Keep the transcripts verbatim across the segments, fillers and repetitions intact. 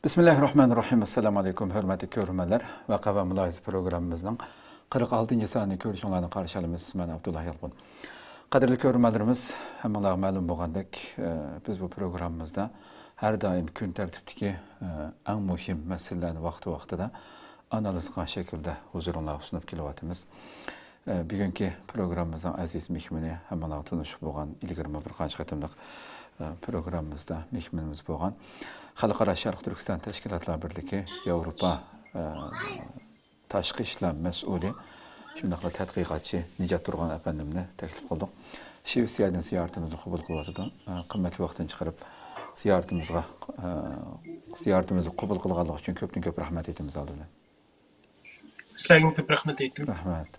بىسمىللاھىررەھمانىررەھىم. ئەسسالامۇئەلەيكۇم، ھۆرمەتلىك كۆرۈرمەنلەر. ۋەقە ۋە مۇلاھىزە پروگراممىمىزنىڭ قىرىق ئالتىنچى سانىنى كۆرۈشۈڭلارنى قارشى ئالىمىز. مەن ئابدۇللا يالقۇن. قەدىرلىك كۆرۈرمەنلىرىمىز، ھەممىڭلارغا مەلۇم بولغاندەك، ئە، بىز بۇ پروگراممىمىزدا ھەر دائىم كۈن تەرتىپتىكى، ئە، ئەڭ مۇھىم مەسىلىلەرنى ۋاقتى-ۋاقتىدا ئانالىز قىلغان شەكىلدە ھۇزۇرۇڭلارغا سۇنۇپ كېلىۋاتىمىز. ئە، بۈگۈنكى پروگراممىمىزنىڭ ئەزىز مېھمىنى ھەممىڭلارغا تونۇش بولغان، ئىلگىرىمۇ بىر قانچە قېتىملىق، ئە، پروگراممىمىزدا مېھمىنىمىز بولغان خەلقئارا شەرقىي تۈركىستان تەشكىلاتلار بىرلىكى ياۋروپا، ئە، تاشقى ئىشلار مەسئۇلى، شۇنداقلا تەتقىقاتچى نىجات تۇرغان ئەپەندىمنى تەكلىپ قىلدۇق. شىۋېتسىيەدىن زىيارىتىمىزنى قوبۇل قىلىۋاتىدۇ. ئە، قىممەتلىك ۋاقتىنى چىقىرىپ، زىيارىتىمىزغا، ئە، زىيارىتىمىزنى قوبۇل قىلغانلىقى ئۈچۈن كۆپتىن كۆپ رەھمەت ئېيتىمىز ئالدى بىلەن. سىلەرگىمۇ كۆپ رەھمەت ئېيتتىم. رەھمەت.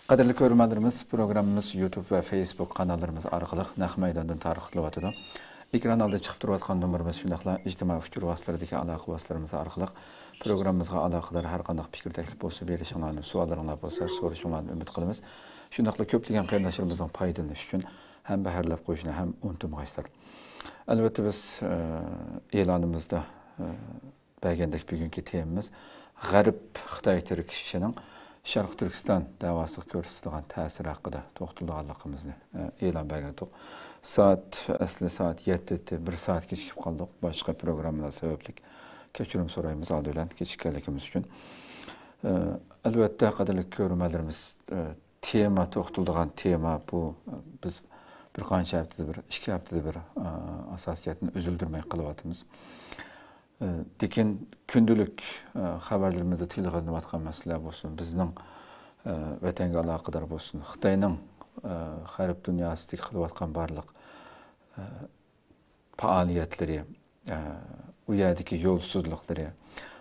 قەدىرلىك كۆرۈرمەنلىرىمىز، پروگراممىمىز يۇتۇب ۋە فېيسبۇك قاناللىرىمىز ئارقىلىق نەق مەيداندىن تارقىتىلىۋاتىدۇ. ئېكران ئالدىدا چىقىپ تۇرۇۋاتقان نومۇرىمىز، شۇنداقلا ئىجتىمائىي ئۇچۇر ۋاسىتىلىرىدىكى ئالاقە ۋاسىتىلىرىمىز ئارقىلىق پروگراممىمىزغا ئالاقىدار ھەر قانداق پىكىر، تەكلىپ بولسا بېرىشىڭلارنى، سوئاللىرىڭلار بولسا سورىشىڭلارنى ئۈمىد قىلىمىز. شۇنداقلا كۆپلىگەن قېرىنداشلىرىمىزنىڭ پايدىلىنىشى ئۈچۈن ھەمبەھىرلەپ قويۇشنى ھەم ئۇنتۇمىغايسىلەر. ئەلۋەتتە، بىز، ئە، ئېلانىمىزدا، ئە، بەرگەندەك، بۈگۈنكى تېمىمىز غەرب خىتاي تىركىشىشىنىڭ شەرقىي تۈركىستان دەۋاسىغا كۆرسىتىدىغان تەسىرى ھەققىدە توختىلىدىغانلىقىمىزنى، ئە، ئېلان بەرگەنىدۇق. سائەت، ئەسلى سائەت يەتتە، بىر سائەت كېچىكىپ قالدۇق. باشقا پروگراممىلار سەۋەبلىك كەچۈرۈم سورايمىز ئالدى بىلەن كېچىككەنلىكىمىز ئۈچۈن. ئە، ئەلۋەتتە، قەدىرلىك كۆرۈرمەنلىرىمىز، ئە، تېما، توختىلىدىغان تېما بۇ، ئە، بىز بىر قانچە ھەپتىدە بىر، ئىككى ھەپتىدە بىر، ئە، ئاساسىي جەھەتتىن ئۈزۈلدۈرمەي قىلىۋاتىمىز. ئە، لېكىن كۈندىلىك، ئە، خەۋەرلىرىمىزدە تىلغا ئېلىنىۋاتقان مەسىلىلەر بولسۇن، بىزنىڭ، ئە، ۋەتەنگە ئالاقىدار بولسۇن، خىتاينىڭ، ئە، غەرب دۇنياسىدىكى قىلىۋاتقان بارلىق، ئە، پائالىيەتلىرى، ئە، ئۇ يەردىكى يولسىزلىقلىرى،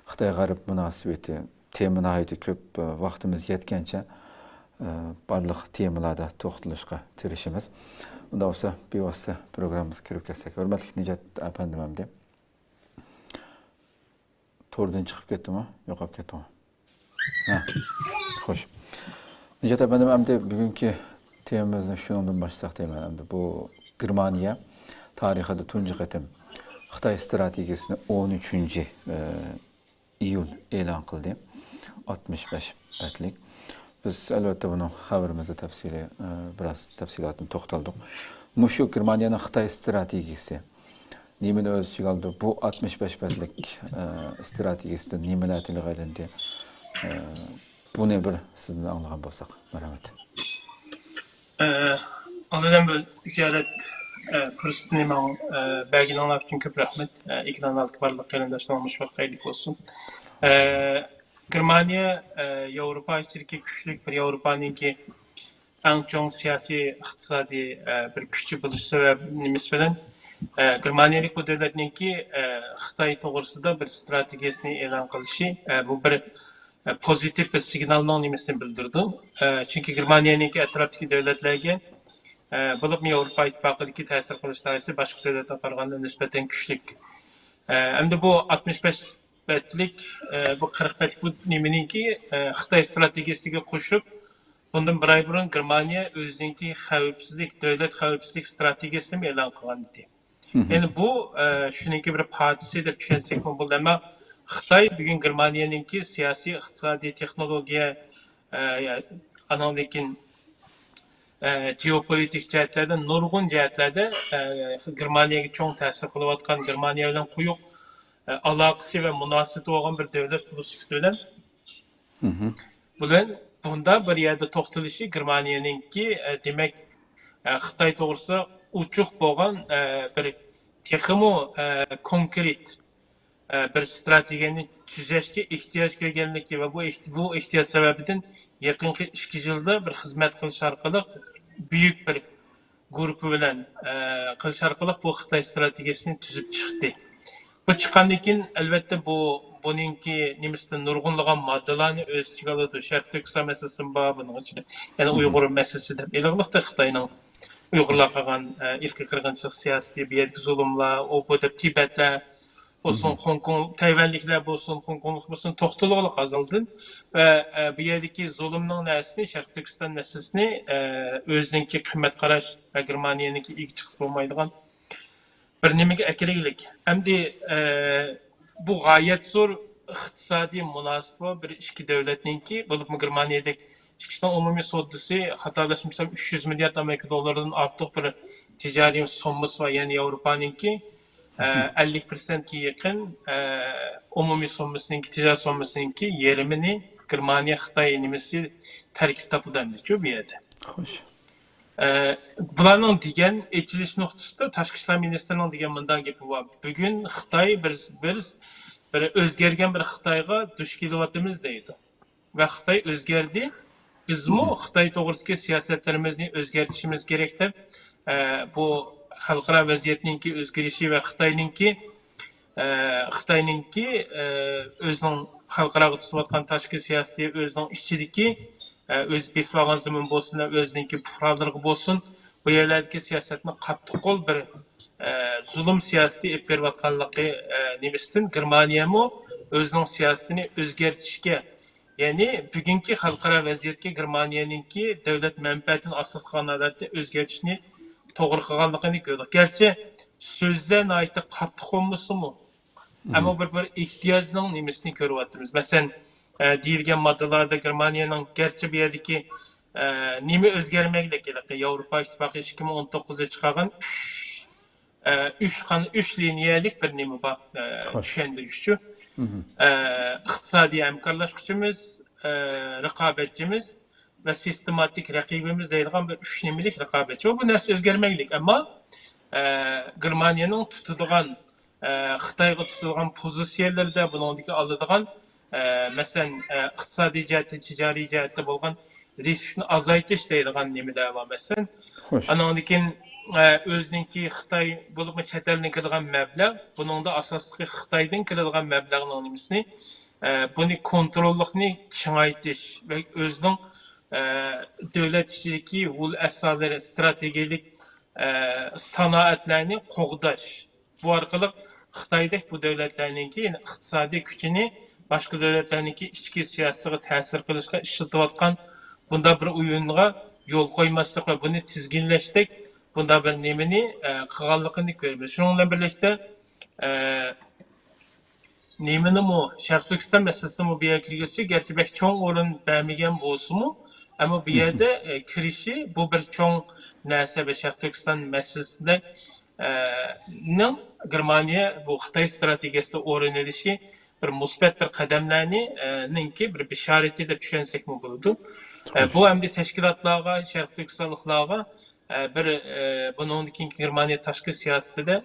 خىتاي غەرب مۇناسىۋىتى تېما ناھايىتى كۆپ، ئە، ۋاقتىمىز يەتكەنچە، ئە، بارلىق تېمىلاردا توختىلىشقا تىرىشىمىز. ئۇنداق بولسا، بىۋاسىتە پروگراممىمىزغا كىرىپ كەتسەك. ھۆرمەتلىك نىجات ئەپەندىم ئەمدى. توردىن چىقىپ كەتتىمۇ؟ يوقاپ كەتتىمۇ؟ ھە. خوش. نىجات ئەپەندىم، ئەمدى بۈگۈنكى تېمىمىزنى شۇنىڭدىن باشلىساق دەيمەن. ئەمدى بۇ گېرمانىيە تارىخىدا تۇنجى قېتىم خىتاي ئىستراتېگىيىسىنى ئون ئۈچىنچى، ئە، ئىيۇل ئېلان قىلدى. ئاتمىش بەش بەتلىك. بىز، ئەلۋەتتە، بۇنىڭ خەۋىرىمىزدە تەپسىلىي، ئە، بىراز تەپسىلاتىنى توختالدۇق. مۇشۇ گېرمانىيەنىڭ خىتاي ئىستراتېگىيىسى نېمىنى ئۆز ئىچىگە ئالىدۇ؟ بۇ ئاتمىش بەش بەتلىك، ئە، ئىستراتېگىيىسىدە نېمىلەر تىلغا ئېلىندى؟ ئە، بۇنى بىر سىزدىن ئاڭلىغان بولساق. مەرھەمەت. ئە، ئالدىدىن بىر زىيارەت، ئە، پۇرسىتىنى ماڭا، ئە، بەرگىنىڭلار ئۈچۈن كۆپ رەھمەت. ئە، ئېكران ئالدىدىكى بارلىق قېرىنداشلارغا مۇشۇ ۋاقىت خەيرلىك بولسۇن. ئە، گېرمانىيە، ئە، ياۋروپا ئىچىدىكى كۈچلۈك بىر ياۋروپانىڭكى ئەڭ چوڭ سىياسىي، ئىقتىسادىي، ئە، بىر كۈچى بولۇش سەۋەب نېمىسى بىلەن، ئە، گېرمانىيەلىك بۇ دۆلەتنىڭكى، ئە، خىتاي توغرىسىدا بىر ئىستراتېگىيەسىنى ئېلان قىلىشى، ئە، بۇ بىر، ئە، پوزىتىپ بىر سىگنالنىڭ نېمىسىنى بىلدۈرىدۇ. ئە، چۈنكى گېرمانىيەنىڭكى ئەتراپتىكى دۆلەتلەرگە، ئە، بولۇپمۇ ياۋروپا ئىتتىپاقىدىكى تەسىر قىلىش دائىرىسى باشقا دۆلەتلەرگە قارىغاندا نىسبەتەن كۈچلۈك. ئە، ئەمدى بۇ ئاتمىش بەش بەتلىك، ئە، بۇ قىرىق بەتلىك بۇ نېمىنىڭكى، ئە، خىتاي ئىستراتېگىيەسىگە قوشۇپ، بۇندىن بىر ئاي بۇرۇن گېرمانىيە ئۆزىنىڭكى خەۋپسىزلىك، دۆلەت خەۋپسىزلىك ئىستراتېگىيەسىنىمۇ ئېلان قىلغان ئىدى. يەنى بۇ، ئە، شۇنىڭكى بىر پارچىسى دەپ چۈشەنسەكمۇ بولىدۇ. ئەمما خىتاي بۈگۈن گېرمانىيەنىڭكى سىياسىي، ئىقتىسادىي، تېخنولوگىيە، ئە، ئانىڭدىن كېيىن، ئە، جېئوپولىتىك جەھەتلەردە، نۇرغۇن جەھەتلەردە، ئە، گېرمانىيەگە چوڭ تەسىر قىلىۋاتقان، گېرمانىيە بىلەن قويۇق، ئە، ئالاقىسى ۋە مۇناسىۋىتى بولغان بىر دۆلەت بولۇش سۈپىتى بىلەن، بىلەن بۇندا بىر يەردە توختىلىشى گېرمانىيەنىڭكى، ئە، دېمەك، ئە، خىتاي توغرىسىدا ئوچۇق بولغان، ئە، بىر تېخىمۇ، ئە، كونكرېت، ئە، بىر ئىستراتېگىيەنى تۈزەشكە ئېھتىياج كۆرگەنلىكى ۋە بۇ ئېھتى-، بۇ ئېھتىياج سەۋەبىدىن يېقىنقى ئىككى يىلدا بىر خىزمەت قىلىش ئارقىلىق بۈيۈك بىر گۇرۇپپا بىلەن، ئە، قىلىش ئارقىلىق بۇ خىتاي ئىستراتېگىيەسىنى تۈزۈپ چىقتى. بۇ چىققاندىن كېيىن، ئەلۋەتتە، بۇ، بۇنىڭكى نېمىسىدىن نۇرغۇنلىغان ماددىلارنى ئۆز ئىچىگە ئالىدۇ. شەرقىي تۈركىستان مەسىلىسىمۇ بار، بۇنىڭ ئىچىدە يەنە ئۇيغۇر مەسىلىسى دەپ ئېلىغلىقتا خىتاينىڭ ئۇيغۇرلارغا قىلغان، ئە، ئىرقىي قىرغىنچىلىق سىياسىتى، بۇ يەردىكى زۇلۇملار، ئۇ بۇ دەپ تىبەتلەر بولسۇن، خوڭكوڭ، تەيۋەنلىكلەر بولسۇن، خوڭكوڭلۇق بولسۇن، توختىلىۋالىق ئازالدىن. ۋە، ئە، بۇ يەردىكى زۇلۇمنىڭ نەرسىسىنى، شەرقىي تۈركىستان مەسىلىسىنى، ئە، ئۆزىنىڭكى قىممەت قاراش ۋە گېرمانىيەنىڭكى ئىگە چىققۇسى بولمايدىغان بىر نېمىگە ئەكىرگۈلۈك. ئەمدى، ئە، بۇ غايەت زور ئىقتىسادىي مۇناسىۋەت بار بىر ئىككى دۆلەتنىڭكى، بولۇپمۇ گېرمانىيەدەك ئىككىسىنىڭ ئومۇمىي سودىسى، خاتالاشمىسام، ئۈچ يۈز مىليارد ئامېرىكا دوللىرىدىن ئارتۇق بىر تىجارىي سوممىسى بار، يەنى ياۋروپانىڭكى، ئە، ئەللىك پىرسەنتكە يېقىن، ئە، ئومۇمىي سوممىسىنىڭكى، تىجارەت سوممىسىنىڭكى يېرىمىنى گېرمانىيە، خىتاي نېمىسى تەركىب تاپىدۇ ئەمدىچۇ بۇ يەردە. خوش. ئە، بۇلارنىڭ دېگەن ئېچىلىش نۇقتىسىدا تاشقى ئىشلار مىنىستىرىنىڭ دېگەن مۇنداق گېپى بار. بۈگۈن خىتاي بىر، بىر، بىر ئۆزگەرگەن بىر خىتايغا دۇچ كېلىۋاتىمىز دەيدۇ. ۋە خىتاي ئۆزگەردى. بىزمۇ خىتاي توغرىسىدىكى سىياسەتلىرىمىزنى ئۆزگەرتىشىمىز كېرەك دەپ، ئە، بۇ خەلقئارا ۋەزىيەتنىڭكى ئۆزگىرىشى ۋە خىتاينىڭكى، ئە، خىتاينىڭكى، ئە، ئۆزىنىڭ خەلقئاراغا تۇتۇۋاتقان تاشقى سىياسىتى، ئۆزىنىڭ ئىچىدىكى، ئە، ئۆزى بېسىۋالغان زېمىن بولسۇن، ئۆزىنىڭكى پۇقرالىرىغا بولسۇن، بۇ يەرلەردىكى سىياسەتنى قاتتىق قول بىر، ئە، زۇلۇم سىياسىتى ئېلىپ بېرىۋاتقانلىقى، ئە، نېمىسىدىن گېرمانىيەمۇ ئۆزىنىڭ سىياسىتىنى ئۆزگەرتىشكە، يەنى بۈگۈنكى خەلقئارا ۋەزىيەتكە گېرمانىيەنىڭكى دۆلەت مەنپەئەتىنى ئاساس قىلغان ھالەتتە ئۆزگەرتىشنى توغرا قىلغانلىقىنى كۆردۇق. گەرچە سۆزلەر ناھايىتى قاتتىق بولمىسىمۇ، ئەمما بىر، بىر ئېھتىياجنىڭ نېمىسىنى كۆرۈۋاتىمىز. مەسىلەن، ئە، دېيىلگەن ماددىلاردا گېرمانىيەنىڭ گەرچە بۇ يەردىكى، ئە، نېمە ئۆزگەرمەكلىك، ھېلىقى ياۋروپا ئىتتىپاقى ئىككى مىڭ ئون توققۇزدا چىقارغان ئۈچ، ئە، ئۈچ خان-، ئۈچ لىنىيەلىك بىر نېمە بار، ئە، خوش. چۈشەندۈرگۈچچۇ. ئە، ئىقتىسادىي ھەمكارلاشقۇچىمىز، ئە، رىقابەتچىمىز ۋە سىستېماتىك رەقىبىمىز دەيدىغان بىر ئۈچ نېمىلىك رىقابەتچى. بۇ نەرسە ئۆزگەرمەكلىك. ئەمما، ئە، گېرمانىيەنىڭ تۇتىدىغان، ئە، خىتايغا تۇتىدىغان پوزىتسىيەلىرىدە بۇنىڭدىكى ئالىدىغان، ئە، مەسىلەن، ئە، ئىقتىسادىي جەھەتتە، تىجارىي جەھەتتە بولغان رىسكنى ئازايتىش دەيدىغان نېمىلەر بار، مەسىلەن. خوش. ئانىڭدىن كېيىن، ئە، ئۆزىنىڭكى خىتاي بولۇپمۇ چەت ئەلدىن كېلىدىغان مەبلەغ، بۇنىڭدا ئاساسلىقى خىتايدىن كېلىدىغان مەبلەغنىڭ نېمىسىنى، ئە، بۇنى كونتروللۇقنى چىڭايتىش ۋە ئۆزىنىڭ، ئە، دۆلەت ئىچىدىكى ھۇل ئەسلىھەلىرى، ئىستراتېگىيەلىك، ئە، سانائەتلەرنى قوغداش. بۇ ئارقىلىق خىتايدەك بۇ دۆلەتلەرنىڭكى، يەنى ئىقتىسادىي كۈچىنى باشقا دۆلەتلەرنىڭكى ئىچكى سىياسىتىغا تەسىر قىلىشقا ئىشلىتىۋاتقان بۇنداق بىر ئويۇنغا يول قويماسلىق ۋە بۇنى تىزگىنلەشتەك بۇنداق بىر نېمىنى، ئە، قىلغانلىقىنى كۆرىمىز. شۇنىڭ بىلەن بىرلىكتە، ئە، نېمىنىمۇ، شەرقىي تۈركىستان مەسىلىسىمۇ بۇ يەرگە كىرگۈزسە، گەرچە بەك چوڭ ئورۇن بەرمىگەن بولسىمۇ، ئەمما بۇ يەردە، ئە، كىرىشى، بۇ بىر چوڭ نەرسە، بىر شەرقىي تۈركىستان مەسىلىسىدە، ئە، نىڭ گېرمانىيە بۇ خىتاي ئىستراتېگىيەسىدە ئورۇن ئېلىشى بىر مۇسبەت بىر قەدەملەرنى، ئە، نىڭكى بىر بېشارىتى دەپ چۈشەنسەكمۇ بولىدۇ. ئە، بۇ ئەمدى تەشكىلاتلارغا، شەرقىي تۈركىستانلىقلارغا، ئە، بىر، ئە، بۇنىڭدىن كېيىنكى گېرمانىيە تاشقى سىياسىتىدە،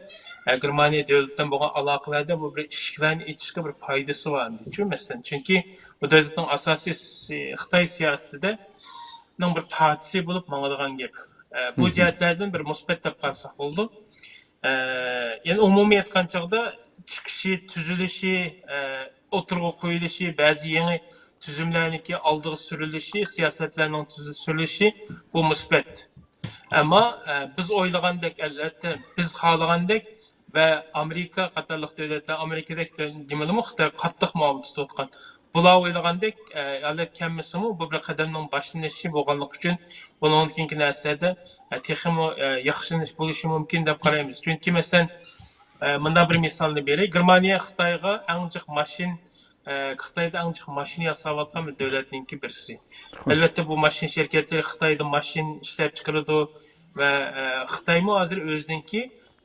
ئە، گېرمانىيە دۆلىتى بىلەن بولغان ئالاقىلەردە بۇ بىر ئىشىكلەرنى ئېچىشقا بىر پايدىسى بار ئەمدىچۇ، مەسىلەن. چۈنكى بۇ دۆلەتنىڭ ئاساسىي سى-، خىتاي سىياسىتىدە نىڭ بىر پارچىسى بولۇپ ماڭىدىغان گەپ. ئە، بۇ جەھەتلەردىن بىر مۇسبەت دەپ قارىساق بولىدۇ. ئە، يەنى ئومۇمىي ئېيتقان چاغدا چىقىشى، تۈزۈلۈشى، ئە، ئوتتۇرىغا قويۇلۇشى، بەزى يېڭى تۈزۈملەرنىڭكى ئالدىغا سۈرۈلۈشى، سىياسەتلەرنىڭ تۈزۈپ سۈرۈلۈشى، بۇ مۇسبەت. ئەمما، ئە، بىز ئويلىغاندەك، ئەلۋەتتە، بىز خالىغاندەك ۋە ئامېرىكا قاتارلىق دۆلەتلەر، ئامېرىكىدەك دۆ-، نېمىلىمۇ خىتايغا قاتتىق مۇئامىلە تۇتۇۋاتقان. بۇلار ئويلىغاندەك، ئە، ھالەت كەلمىسىمۇ، بۇ بىر قەدەمنىڭ باشلىنىشى بولغانلىقى ئۈچۈن، بۇنىڭدىن كېيىنكى نەرسىلەردە، ئە، تېخىمۇ، ئە، ياخشىلىنىش بولۇشى مۇمكىن دەپ قارايمىز. چۈنكى، مەسىلەن، ئە، مۇنداق بىر مىسالنى بېرەي. گېرمانىيە خىتايغا ئەڭ جىق ماشىنا، ئە، خىتايدا ئەڭ جىق ماشىنا ياساۋاتقان بىر دۆلەتنىڭكى بىرسى. ئەلۋەتتە، بۇ ماشىنا شىركەتلىرى خىتايدا ماشىنا ئىشلەپچىقىرىدۇ ۋە، ئە، خىتايمۇ ھازىر ئۆزىنىڭكى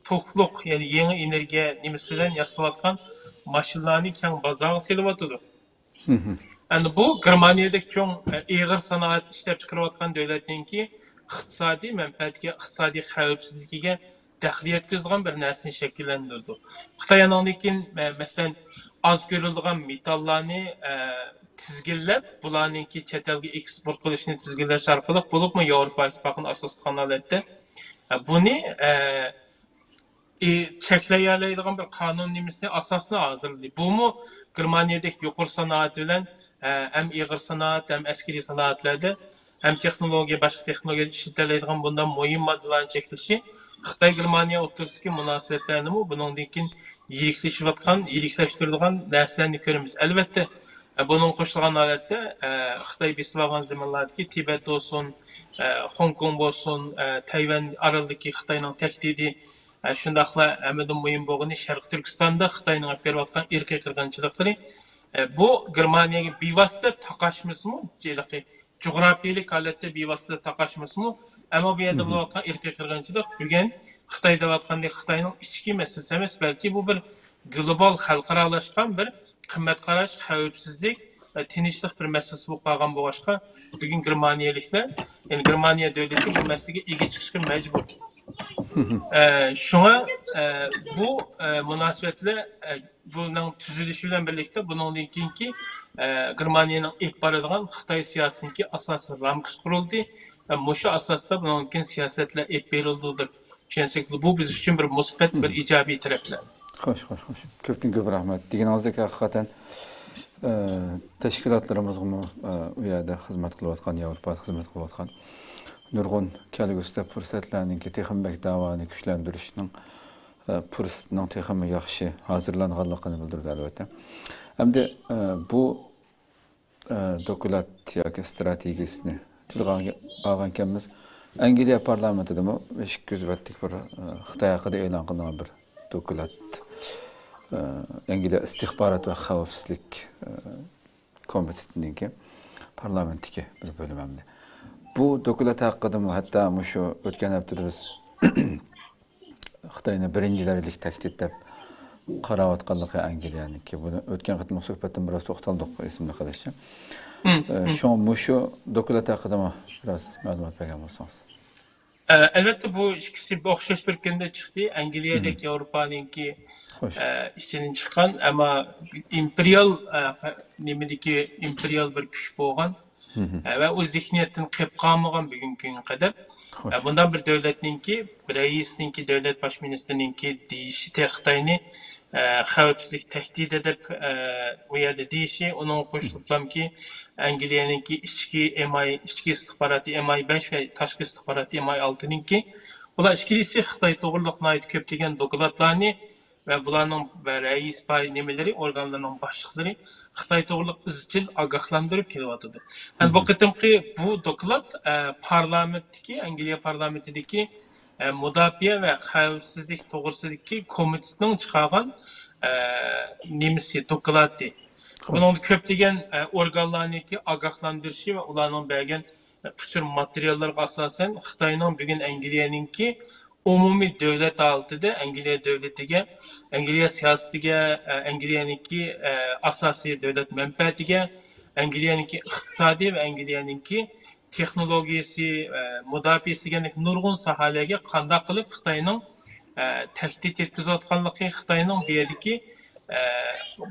توكلۇق، يەنى يېڭى ئېنېرگىيە نېمىسى بىلەن ياساۋاتقان ماشىنىلارنى كەڭ بازارغا سېلىۋاتىدۇ. ئەمدى بۇ گېرمانىيەدەك چوڭ، ئېغىر سانائەت ئىشلەپچىقىرىۋاتقان دۆلەتنىڭكى ئىقتىسادىي مەنپەئەتىگە، ئىقتىسادىي خەۋپسىزلىكىگە دەخلى يەتكۈزىدىغان بىر نەرسىنى شەكىللەندۈرىدۇ. خىتاي ئانىڭدىن كېيىن، مە-، مەسىلەن، ئاز كۆرۈلىدىغان مېتاللارنى، ئە، تىزگىنلەپ، بۇلارنىڭكى چەت ئەلگە ئېكسپورت قىلىشنى تىزگىنلەش ئارقىلىق، بولۇپمۇ ياۋروپا ئىتتىپاقىنى ئاساس قىلغان ھالەتتە، ئە، بۇنى، ئە، ئى، چەكلىيەلەيدىغان بىر قانۇن نېمىسىنى، ئاساسنى ھازىرلىدى. بۇمۇ گېرمانىيەدەك يۇقىرى سانائەت بىلەن، ئە، ھەم ئېغىر سانائەت، ھەم ئەسكىرىي سانائەتلەردە، ھەم تېخنولوگىيە، باشقا تېخنولوگىيە ئىشلىتەلەيدىغان بۇنداق مۇھىم ماددىلارنى چەكلىشى خىتاي گېرمانىيە ئوتتۇرىسىدىكى مۇناسىۋەتلەرنىمۇ بۇنىڭدىن كېيىن يىرىكلىشىۋاتقان، يىرىكلەشتۈرىدىغان نەرسىلەرنى كۆرىمىز. ئەلۋەتتە، ئە، بۇنىڭغا قوشۇلغان ھالەتتە، ئە، خىتاي بېسىۋالغان زېمىنلاردىكى تىبەت بولسۇن، ئە، خوڭكوڭ بولسۇن، ئە، تەيۋەن ئارىلىدىكى خىتاينىڭ تەھدىتى، ئە، شۇنداقلا ھەممىدىن مۇھىم بولغىنى شەرقىي تۈركىستاندا خىتاينىڭ ئېلىپ بېرىۋاتقان ئىرقىي قىرغىنچىلىقلىرى، ئە، بۇ گېرمانىيەگە بىۋاسىتە تاقاشمىسىمۇ، ھېلىقى جۇغراپىيەلىك ھالەتتە بىۋاسىتە تاقاشمىسىمۇ، ئەمما بۇ يەردە بولۇۋاتقان ئىرقىي قىرغىنچىلىق بۈگۈن خىتاي دەۋاتقاندەك خىتاينىڭ ئىچكى مەسىلىسى ئەمەس، بەلكى بۇ بىر گلوبال خەلقئارالاشقان بىر قىممەت قاراش، خەۋپسىزلىك ۋە تىنچلىق بىر مەسىلىسى بولۇپ قالغان بولغاچقا، بۈگۈن گېرمانىيەلىكلەر، يەنى گېرمانىيە دۆلىتى بۇ مەسىلىگە ئىگە چىقىشقا مەجبۇر. ئە، شۇڭا، ئە، بۇ، ئە، مۇناسىۋەتلەر، ئە، بۇنىڭ تۈزۈلۈشى بىلەن بىرلىكتە بۇنىڭدىن كېيىنكى، ئە، گېرمانىيەنىڭ ئېلىپ بارىدىغان خىتاي سىياسىتىنىڭكى ئاساسىي رامكىسى قۇرۇلدى. ئە، مۇشۇ ئاساستا بۇنىڭدىن كېيىن سىياسەتلەر ئېلىپ بېرىلىدۇ دەپ چۈشەنسەك، بۇ بىز ئۈچۈن بىر مۇسبەت، بىر ئىجابىي تەرەپلەر. خوش، خوش، خوش. كۆپتىن كۆپ رەھمەت. دېگىنىڭىزدەك ھەقىقەتەن، ئە، تەشكىلاتلىرىمىزغىمۇ، ئە، ئۇ يەردە خىزمەت قىلىۋاتقان، ياۋروپادا خىزمەت قىلىۋاتقان نۇرغۇن كەلگۈسىدە پۇرسەتلەرنىڭكى تېخىمۇ بەك داۋانى كۈچلەندۈرۈشنىڭ، ئە، پۇرسىتىنىڭ تېخىمۇ ياخشى ھازىرلانغانلىقىنى بىلدۈرىدۇ، ئەلۋەتتە. ئەمدى، ئە، بۇ، ئە، دوكلات ياكى ئىستراتېگىيىسىنى تىلغا ئالغانكەنمىز، ئەنگلىيە پارلامېنتىدىمۇ ئىككى يۈز بەتلىك بىر، ئە، خىتاي ھەققىدە ئېلان قىلىنغان بىر دوكلات، ئە، ئەنگلىيە ئىستىخبارات ۋە خەۋپسىزلىك، ئە، كومىتېتىنىڭكى پارلامېنتتىكى بىر بۆلۈم ئەمدى. بۇ دوكلات ھەققىدىمۇ ھەتتا مۇشۇ ئۆتكەن ھەپتىدە بىز خىتاينى بىرىنچى دەرىجىلىك تەھدىت دەپ قاراۋاتقانلىقى ئەنگلىيەنىڭكى. بۇنى ئۆتكەن قېتىملىق سۆھبەتتىن بىراز توختالدۇق، ئېسىمدە قېلىشىچە. ئە، شۇڭا مۇشۇ دوكلات ھەققىدىمۇ بىراز مەلۇمات بەرگەن بولسىڭىز. ئە، ئەلۋەتتە، بۇ ئىككىسى ئوخشاش بىر كۈندە چىقتى. ئەنگلىيەدەك ياۋروپانىڭكى، خوش. ئە، ئىچىدىن چىققان، ئەمما ئىمپېرىيال، ئە، نېمىدىكى ئىمپېرىيال بىر كۈچ بولغان، ئە، ۋە ئۇ زېھنىيەتتىن قېلىپ قالمىغان بۈگۈنكى كۈنگە قەدەر. خوش. ئە، بۇنداق بىر دۆلەتنىڭكى رەئىسىنىڭكى، دۆلەت باش مىنىستىرىنىڭكى دېيىشى، خىتاينى، ئە، خەۋپسىزلىك تەھدىتى دەپ، ئە، ئۇ يەردە دېيىشى، ئۇنىڭغا قوشۇلۇپلامكى ئەنگلىيەنىڭكى ئىچكى ئېم ئاي، ئىچكى ئىستىخباراتى ئېم ئاي بەش ۋە تاشقى ئىستىخباراتى ئېم ئاي ئالتىنىڭكى، بۇلار ئىككىلىسى خىتاي توغرىلىق ناھايىتى كۆپلىگەن دوكلاتلارنى ۋە بۇلارنىڭ رەئىس باي نېمىلىرى، ئورگانلىرىنىڭ باشلىقلىرى خىتاي توغرىلىق ئىزچىل ئاگاھلاندۇرۇپ كېلىۋاتىدۇ. ھەم بۇ قېتىمقى بۇ دوكلات، ئە، پارلامېنتتىكى، ئەنگلىيە پارلامېنتىدىكى، ئە، مۇداپىئە ۋە خەۋپسىزلىك توغرىسىدىكى كومىتېتنىڭ چىقارغان، ئە، نېمىسى، دوكلاتى. خوش. بۇنىڭدا كۆپلىگەن، ئە، ئورگانلارنىڭكى ئاگاھلاندۇرۇشى ۋە ئۇلارنىڭ بەرگەن، ئە، ئۇچۇر ماتېرىياللىرىغا ئاساسەن، خىتاينىڭ بۈگۈن ئەنگلىيەنىڭكى ئومۇمىي دۆلەت ھالىتىدە ئەنگلىيە دۆلىتىگە، ئەنگلىيە سىياسىتىگە، ئە، ئەنگلىيەنىڭكى، ئە، ئاساسىي دۆلەت مەنپەئەتىگە، ئەنگلىيەنىڭكى ئىقتىسادى ۋە ئەنگلىيەنىڭكى تېخنولوگىيەسى، ئە، مۇداپىئەسى دېگەندەك نۇرغۇن ساھەلەرگە قانداق قىلىپ خىتاينىڭ، ئە، تەھدىت يەتكۈزۈۋاتقانلىقى، خىتاينىڭ بۇ يەردىكى، ئە،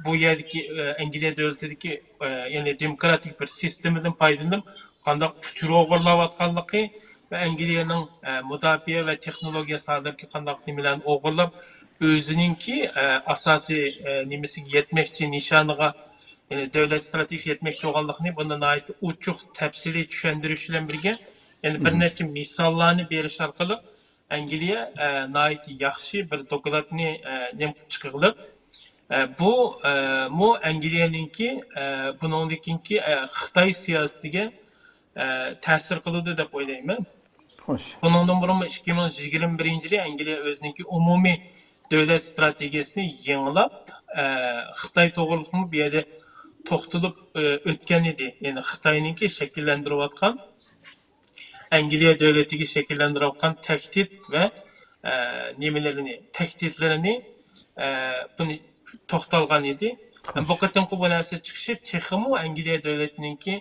بۇ يەردىكى، ئە، ئەنگلىيە دۆلىتىدىكى، ئە، يەنى دېموكراتىك بىر سىستېمىدىن پايدىلىنىپ قانداق ئۇچۇر ئوغرىلاۋاتقانلىقى ۋە ئەنگلىيەنىڭ، ئە، مۇداپىئە ۋە تېخنولوگىيە ساھەلىرىدىكى قانداق نېمىلەرنى ئوغرىلاپ، ئۆزىنىڭكى، ئە، ئاساسىي، ئە، نېمىسىگە يەتمەكچى، نىشانىغا، يەنى دۆلەت ئىستراتېگىيىسى يەتمەكچى بولغانلىقىنى بۇنى ناھايىتى ئوچۇق، تەپسىلىي چۈشەندۈرۈش بىلەن بىرگە، يەنى بىر نەچچە مىساللارنى بېرىش ئارقىلىق ئەنگلىيە، ئە، ناھايىتى ياخشى بىر دوكلاتنى، ئە، نېمە قىلىپ چىقىغلىپ، ئە، بۇ، ئە، مۇ ئەنگلىيەنىڭكى، ئە، بۇنىڭدىن كېيىنكى، ئە، خىتاي سىياسىتىگە، ئە، تەسىر قىلىدۇ دەپ ئويلايمەن. خوش. بۇنىڭدىن بۇرۇنمۇ ئىككى مىڭ يىگىرمە بىرىنچى يىلى ئەنگلىيە ئۆزىنىڭكى ئومۇمىي دۆلەت ئىستراتېگىيەسىنى يېڭىلاپ، ئە، خىتاي توغرىلىقمۇ بۇ يەردە توختىلىپ، ئە، ئۆتكەن ئىدى. يەنى خىتاينىڭكى شەكىللەندۈرۈۋاتقان ئەنگلىيە دۆلىتىگە شەكىللەندۈرۈۋاتقان تەھدىت ۋە، ئە، نېمىلىرىنى، تەھدىتلىرىنى، ئە، بۇنى توختالغان ئىدى. خوش. بۇ قېتىمقى بۇ نەرسە چىقىشى تېخىمۇ ئەنگلىيە دۆلىتىنىڭكى،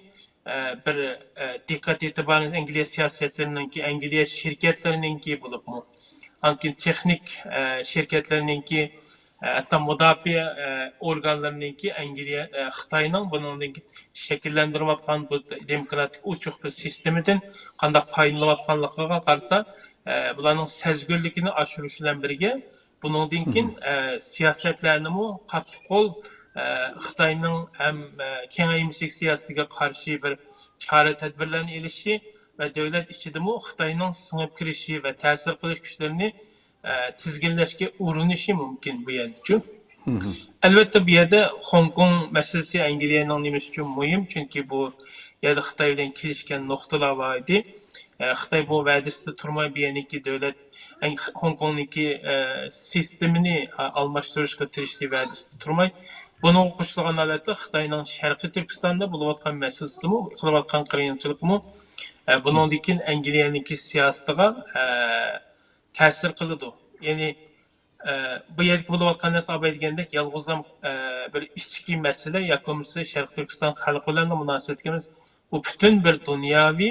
ئە، بىر، ئە، دىققەت ئېتىبارىنى ئەنگلىيە سىياسەتچىلىرىنىڭكى، ئەنگلىيە شىركەتلىرىنىڭكى بولۇپمۇ، ئاندىن تېخنىك، ئە، شىركەتلىرىنىڭكى، ھەتتا مۇداپىئە، ئە، ئورگانلىرىنىڭكى ئەنگلىيە، ئە، خىتاينىڭ بۇنىڭدىن شەكىللەندۈرۈۋاتقان بۇ دېموكراتىك ئوچۇق بىر سىستېمىدىن قانداق پايدىلىنىۋاتقانلىقىغا قارىتا، ئە، بۇلارنىڭ سەزگۈرلۈكىنى ئاشۇرۇش بىلەن بىرگە، بۇنىڭدىن كېيىن، ئە، سىياسەتلەرنىمۇ قاتتىق قول، ئە، خىتاينىڭ ھەم، ئە، كېڭەيمىچىلىك سىياسىتىگە قارشى بىر چارە تەدبىرلەرنى ئېلىشى ۋە دۆلەت ئىچىدىمۇ خىتاينىڭ سىڭىپ كىرىشى ۋە تەسىر قىلىش كۈچلىرىنى ئە، تىزگىنلەشكە ئۇرۇنۇشى مۇمكىن بۇ يەردىچۇ. ئەلۋەتتە، بۇ يەردە خوڭكوڭ مەسىلىسى ئەنگلىيەنىڭ نېمىسى ئۈچۈن مۇھىم؟ چۈنكى بۇ يەردە خىتاي بىلەن كېلىشكەن نۇقتىلار بار ئىدى. ئە، خىتاي بۇ ۋەدىسىدە تۇرماي، بۇ يەرنىڭكى دۆلەت، ئەڭ-، خوڭكوڭنىڭكى، ئە، سىستېمىنى، ئە، ئالماشتۇرۇشقا تىرىشتى ۋەدىسىدە تۇرماي. بۇنىڭغا قوشۇلغان ھالەتتە خىتاينىڭ شەرقىي تۈركىستاندا بولۇۋاتقان مەسىلىسىمۇ، قىلىۋاتقان قىرغىنچىلىقىمۇ، ئە، بۇنىڭدىن كېيىن ئەنگلىيەنىڭكى سىياسىتىغا، ئە، تەسىر قىلىدۇ. يەنى، ئە، بۇ يەردىكى بولۇۋاتقان نەرسە ئاباي دېگەندەك يالغۇزلا، ئە، بىر ئىچكى مەسىلە ياكى بولمىسا شەرقىي تۈركىستان خەلقى بىلەن مۇناسىۋەتلىك ئەمەس. ئۇ پۈتۈن بىر دۇنياۋى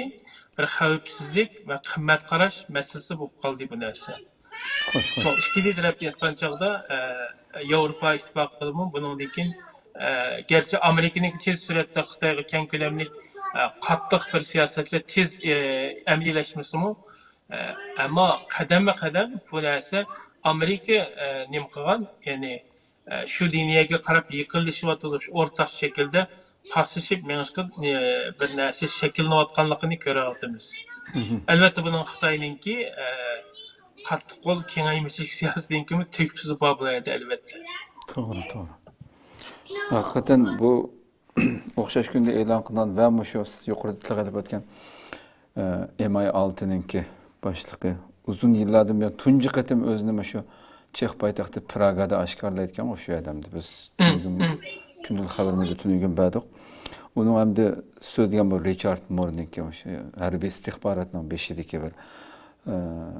بىر خەۋپسىزلىك ۋە قىممەت قاراش مەسىلىسى بولۇپ قالدى بۇ نەرسە. شۇ ئىككىلى تەرەپتىن ئېيتقان چاغدا، ئە، ياۋروپا ئىتتىپاقىدىمۇ بۇنىڭدىن كېيىن، ئە، گەرچە ئامېرىكىنىڭ تېز سۈرئەتتە خىتايغا كەڭ كۆلەملىك، ئە، قاتتىق بىر سىياسەتلەر تېز، ئە، ئەمەلىيلەشمىسىمۇ، ئە، ئەمما قەدەممۇ قەدەم بۇ نەرسە ئامېرىكا، ئە، نېمە قىلغان، يەنى، ئە، شۇ لىنىيەگە قاراپ يېقىنلىشىۋاتىدۇ، شۇ ئورتاق شەكىلدە پاسلىشىپ مېڭىشقا، ئە، بىر نەرسە شەكىللىنىۋاتقانلىقىنى كۆرۈۋاتىمىز. ئەلۋەتتە، بۇنىڭ خىتاينىڭكى، ئە، قاتتىق قول كېڭەيمىچىلىك سىياسىتىنىڭكىمۇ تۆھپىسى بار بۇ يەردە، ئەلۋەتتە. توغرا، توغرا. ھەقىقەتەن بۇ ئوخشاش كۈندە ئېلان قىلىنغان ۋە مۇشۇ سىز يۇقىرىدا تىلغا ئېلىپ ئۆتكەن، ئە، ئېم ئاي ئالتىنىڭكى باشلىقى ئۇزۇن يىللاردىن بۇيان تۇنجى قېتىم ئۆزىنى مۇشۇ چېخ پايتەختى پراگادا ئاشكارىلايدىكەنغۇ شۇ ئادەمدە. بىز تۈنۈگۈن كۈندىلىك خەۋىرىمىزدە تۈنۈگۈن بەردۇق. ئۇنىڭ ئەمدى سۆزلىگەن بۇ رىچارد مورنىڭكى مۇشۇ ھەربىي ئىستىخباراتنىڭ بېشىدىكى بىر، ئە،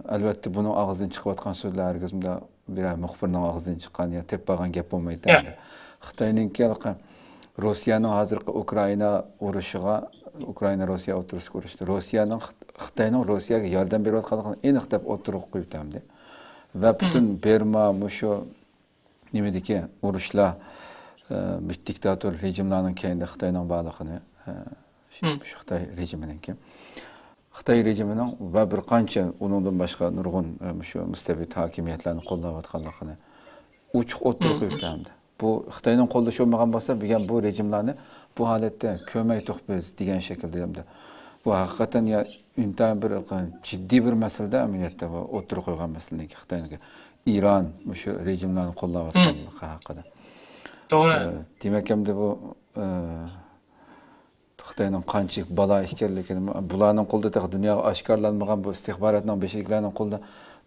ئەلۋەتتە بۇنىڭ ئاغزىدىن چىقىۋاتقان سۆزلەر ھەرگىزمۇ بىرەر مۇخبىرنىڭ ئاغزىدىن چىققان يا تېپىپ بارغان گەپ بولمايدۇ. خىتاينىڭكى ھېلىقى روسىيەنىڭ ھازىرقى ئۇكرائىنا ئۇرۇشىغا، ئۇكرائىنا روسىيە ئوتتۇرىسىدىكى ئۇرۇشتا روسىيەنىڭ، خىت-، خىتاينىڭ روسىيەگە ياردەم بېرىۋاتقانلىقىنى ئېنىق دەپ ئوتتۇرىغا قويۇپ ئەمدى. ۋە پۈتۈن بېرما مۇشۇ نېمىدىكى ئۇرۇشلار، ئە، مۇشۇ دىكتاتور رېجىملارنىڭ كەينىدە خىتاينىڭ بارلىقىنى، ئە، شۇ خىتاي رېجىمىنىڭكى. خىتاي رېجىمىنىڭ ۋە بىر قانچە ئۇنىڭدىن باشقا نۇرغۇن، ئە، مۇشۇ مۇستەبىت ھاكىمىيەتلەرنى قوللاۋاتقانلىقىنى ئوچۇق ئوتتۇرىغا قويۇپتۇ ئەمدى. بۇ خىتاينىڭ قوللىشى بولمىغان بولسا، بۈگۈن بۇ رېجىملارنى بۇ ھالەتتە كۆرمەيتتۇق بىز دېگەن شەكىلدە ئەمدى. بۇ ھەقىقەتەن يا ئىنتايىن بىر جىددىي بىر مەسىلىدە ئەمەلىيەتتە بۇ ئوتتۇرىغا قويغان مەسىلىنىڭكى خىتاينىڭكى ئىران مۇشۇ رېجىملارنى قوللاۋاتقانلىقى ھەققىدە. توغرا. ئە، دېمەك ئەمدى بۇ، ئە، خىتاينىڭ قانچىلىك بالا ئىكەنلىكىنى، بۇلارنىڭ قولىدا تېخى دۇنياغا ئاشكارىلانمىغان، بۇ ئىستىخباراتنىڭ بېشىدىكىلەرنىڭ قولىدا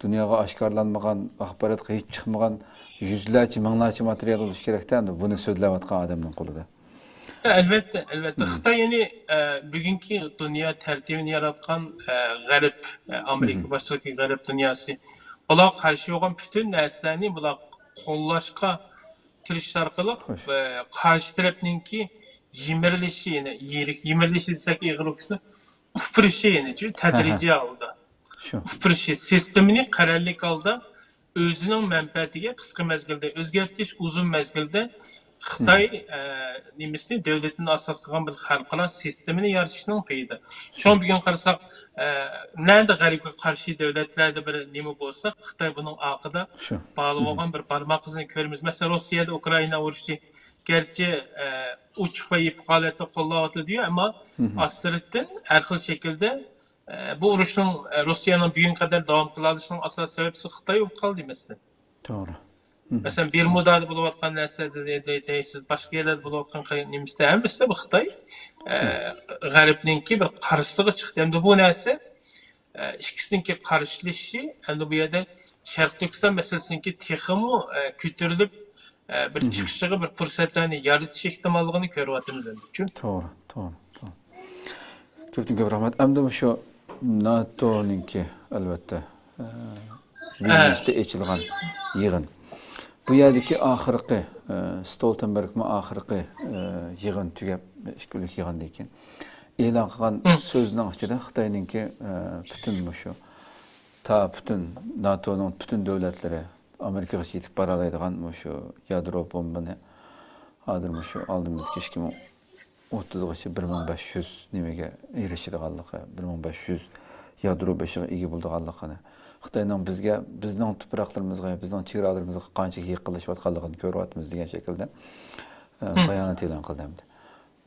دۇنياغا ئاشكارىلانمىغان، ئاخباراتقا ھېچ چىقمىغان يۈزلەرچە، مىڭلارچە ماتېرىيال بولۇشى كېرەكتە، ئەمدى بۇنى سۆزلەۋاتقان ئادەمنىڭ قولىدا. ئەلۋەتتە، ئەلۋەتتە. خىتاي يەنى، ئە، بۈگۈنكى دۇنيا تەرتىپىنى ياراتقان، ئە، غەرب، ئە، ئامېرىكا باشچىلىقىدىكى غەرب دۇنياسى، بۇلارغا قارشى بولغان پۈتۈن نەرسىلەرنى بۇلار قوللاشقا تىرىشىش ئارقىلىق، ئە، قارشى تەرەپنىڭكى يىمىرىلىشى، يەنى يىرىك-، يىمىرىلىشى دېسەك ئېغىر بولۇپ كېتىدۇ. ئۇپرىشى، يەنى شۇ تەدرىجىي ھالدا ئۇپرىشى، سىستېمىنى قەرەللىك ھالدا ئۆزىنىڭ مەنپەئەتىگە قىسقا مەزگىلدە ئۆزگەرتىش، ئۇزۇن مەزگىلدە خىتاي، ئە، نېمىسىنى دۆلىتىنى ئاساس قىلغان بىر خەلقئارا سىستېمىنى يارىتىشنىڭ پېيىدە. شۇڭا بۈگۈن قارىساق، ئە، نەدە غەربكە قارشى دۆلەتلەردە بىر نېمە بولسا، خىتاي بۇنىڭ ئارقىدا باغلىۋالغان بىر بارماق ئىزىنى كۆرىمىز. مەسىلەن، روسىيەدە ئۇكرائىنا ئۇرۇشى گەرچە، ئە، ئوچۇق ۋە يېپىق ھالەتتە قوللاۋاتىدۇ، ئەمما ئاستىرتىن ھەر خىل شەكىلدە، ئە، بۇ ئۇرۇشنىڭ، ئە، روسىيەنىڭ بۈگۈنگە قەدەر داۋام قىلالىشىنىڭ ئاساسىي سەۋەبچىسى خىتاي بولۇپ قالدى، مەسىلەن. توغرا. مەسىلەن، بېرمۇدادا بولۇۋاتقان نەرسە دەيسىز، باشقا يەرلەردە بولۇۋاتقان نېمىسىدە ھەممىسىدە بۇ خىتاي، ئە، غەربنىڭكى بىر قارشىسىغا چىقتى. ئەمدى بۇ نەرسە، ئە، ئىككىسىنىڭكى قارشىلىشىشى، ئەمدى بۇ يەردە شەرقىي تۈركىستان مەسىلىسىنىڭكى تېخىمۇ، ئە، كۆتۈرۈلۈپ، ئە، بىر چىقىشىغا بىر پۇرسەتلەرنى يارىتىش ئېھتىماللىقىنى كۆرۈۋاتىمىز ئەمدى. توغرا، توغرا، توغرا. كۆپتىن كۆپ رەھمەت. ئەمدى مۇشۇ ناتونىڭكى، ئەلۋەتتە، ئە، ۋىلنيۇستا ئېچىلغان يىغىن. بۇ يەردىكى ئاخىرقى، ئە، ستولتېنبېرگمۇ ئاخىرقى، ئە، يىغىن تۈگەپ، ئىككى كۈنلۈك يىغىندىن كېيىن ئېلان قىلغان سۆزىنىڭ ئىچىدە خىتاينىڭكى، ئە، پۈتۈن مۇشۇ تا پۈتۈن ناتونىڭ پۈتۈن دۆلەتلىرى ئامېرىكىغىچە يېتىپ بارالايدىغان مۇشۇ يادرو بومبىنى ھازىر مۇشۇ ئالدىمىزدىكى ئىككى مىڭ ئوتتۇزغىچە بىر مىڭ بەش يۈز نېمىگە ئېرىشىدىغانلىقى، بىر مىڭ بەش يۈز يادرو بېشىغا ئىگە بولىدىغانلىقىنى، خىتاينىڭ بىزگە، بىزنىڭ تۇپراقلىرىمىزغا، بىزنىڭ چېگرالىرىمىزغا قانچىلىك يېقىنلىشىۋاتقانلىقىنى كۆرۈۋاتىمىز دېگەن شەكىلدە، ئە، بايانات ئېلان قىلدى ئەمدى.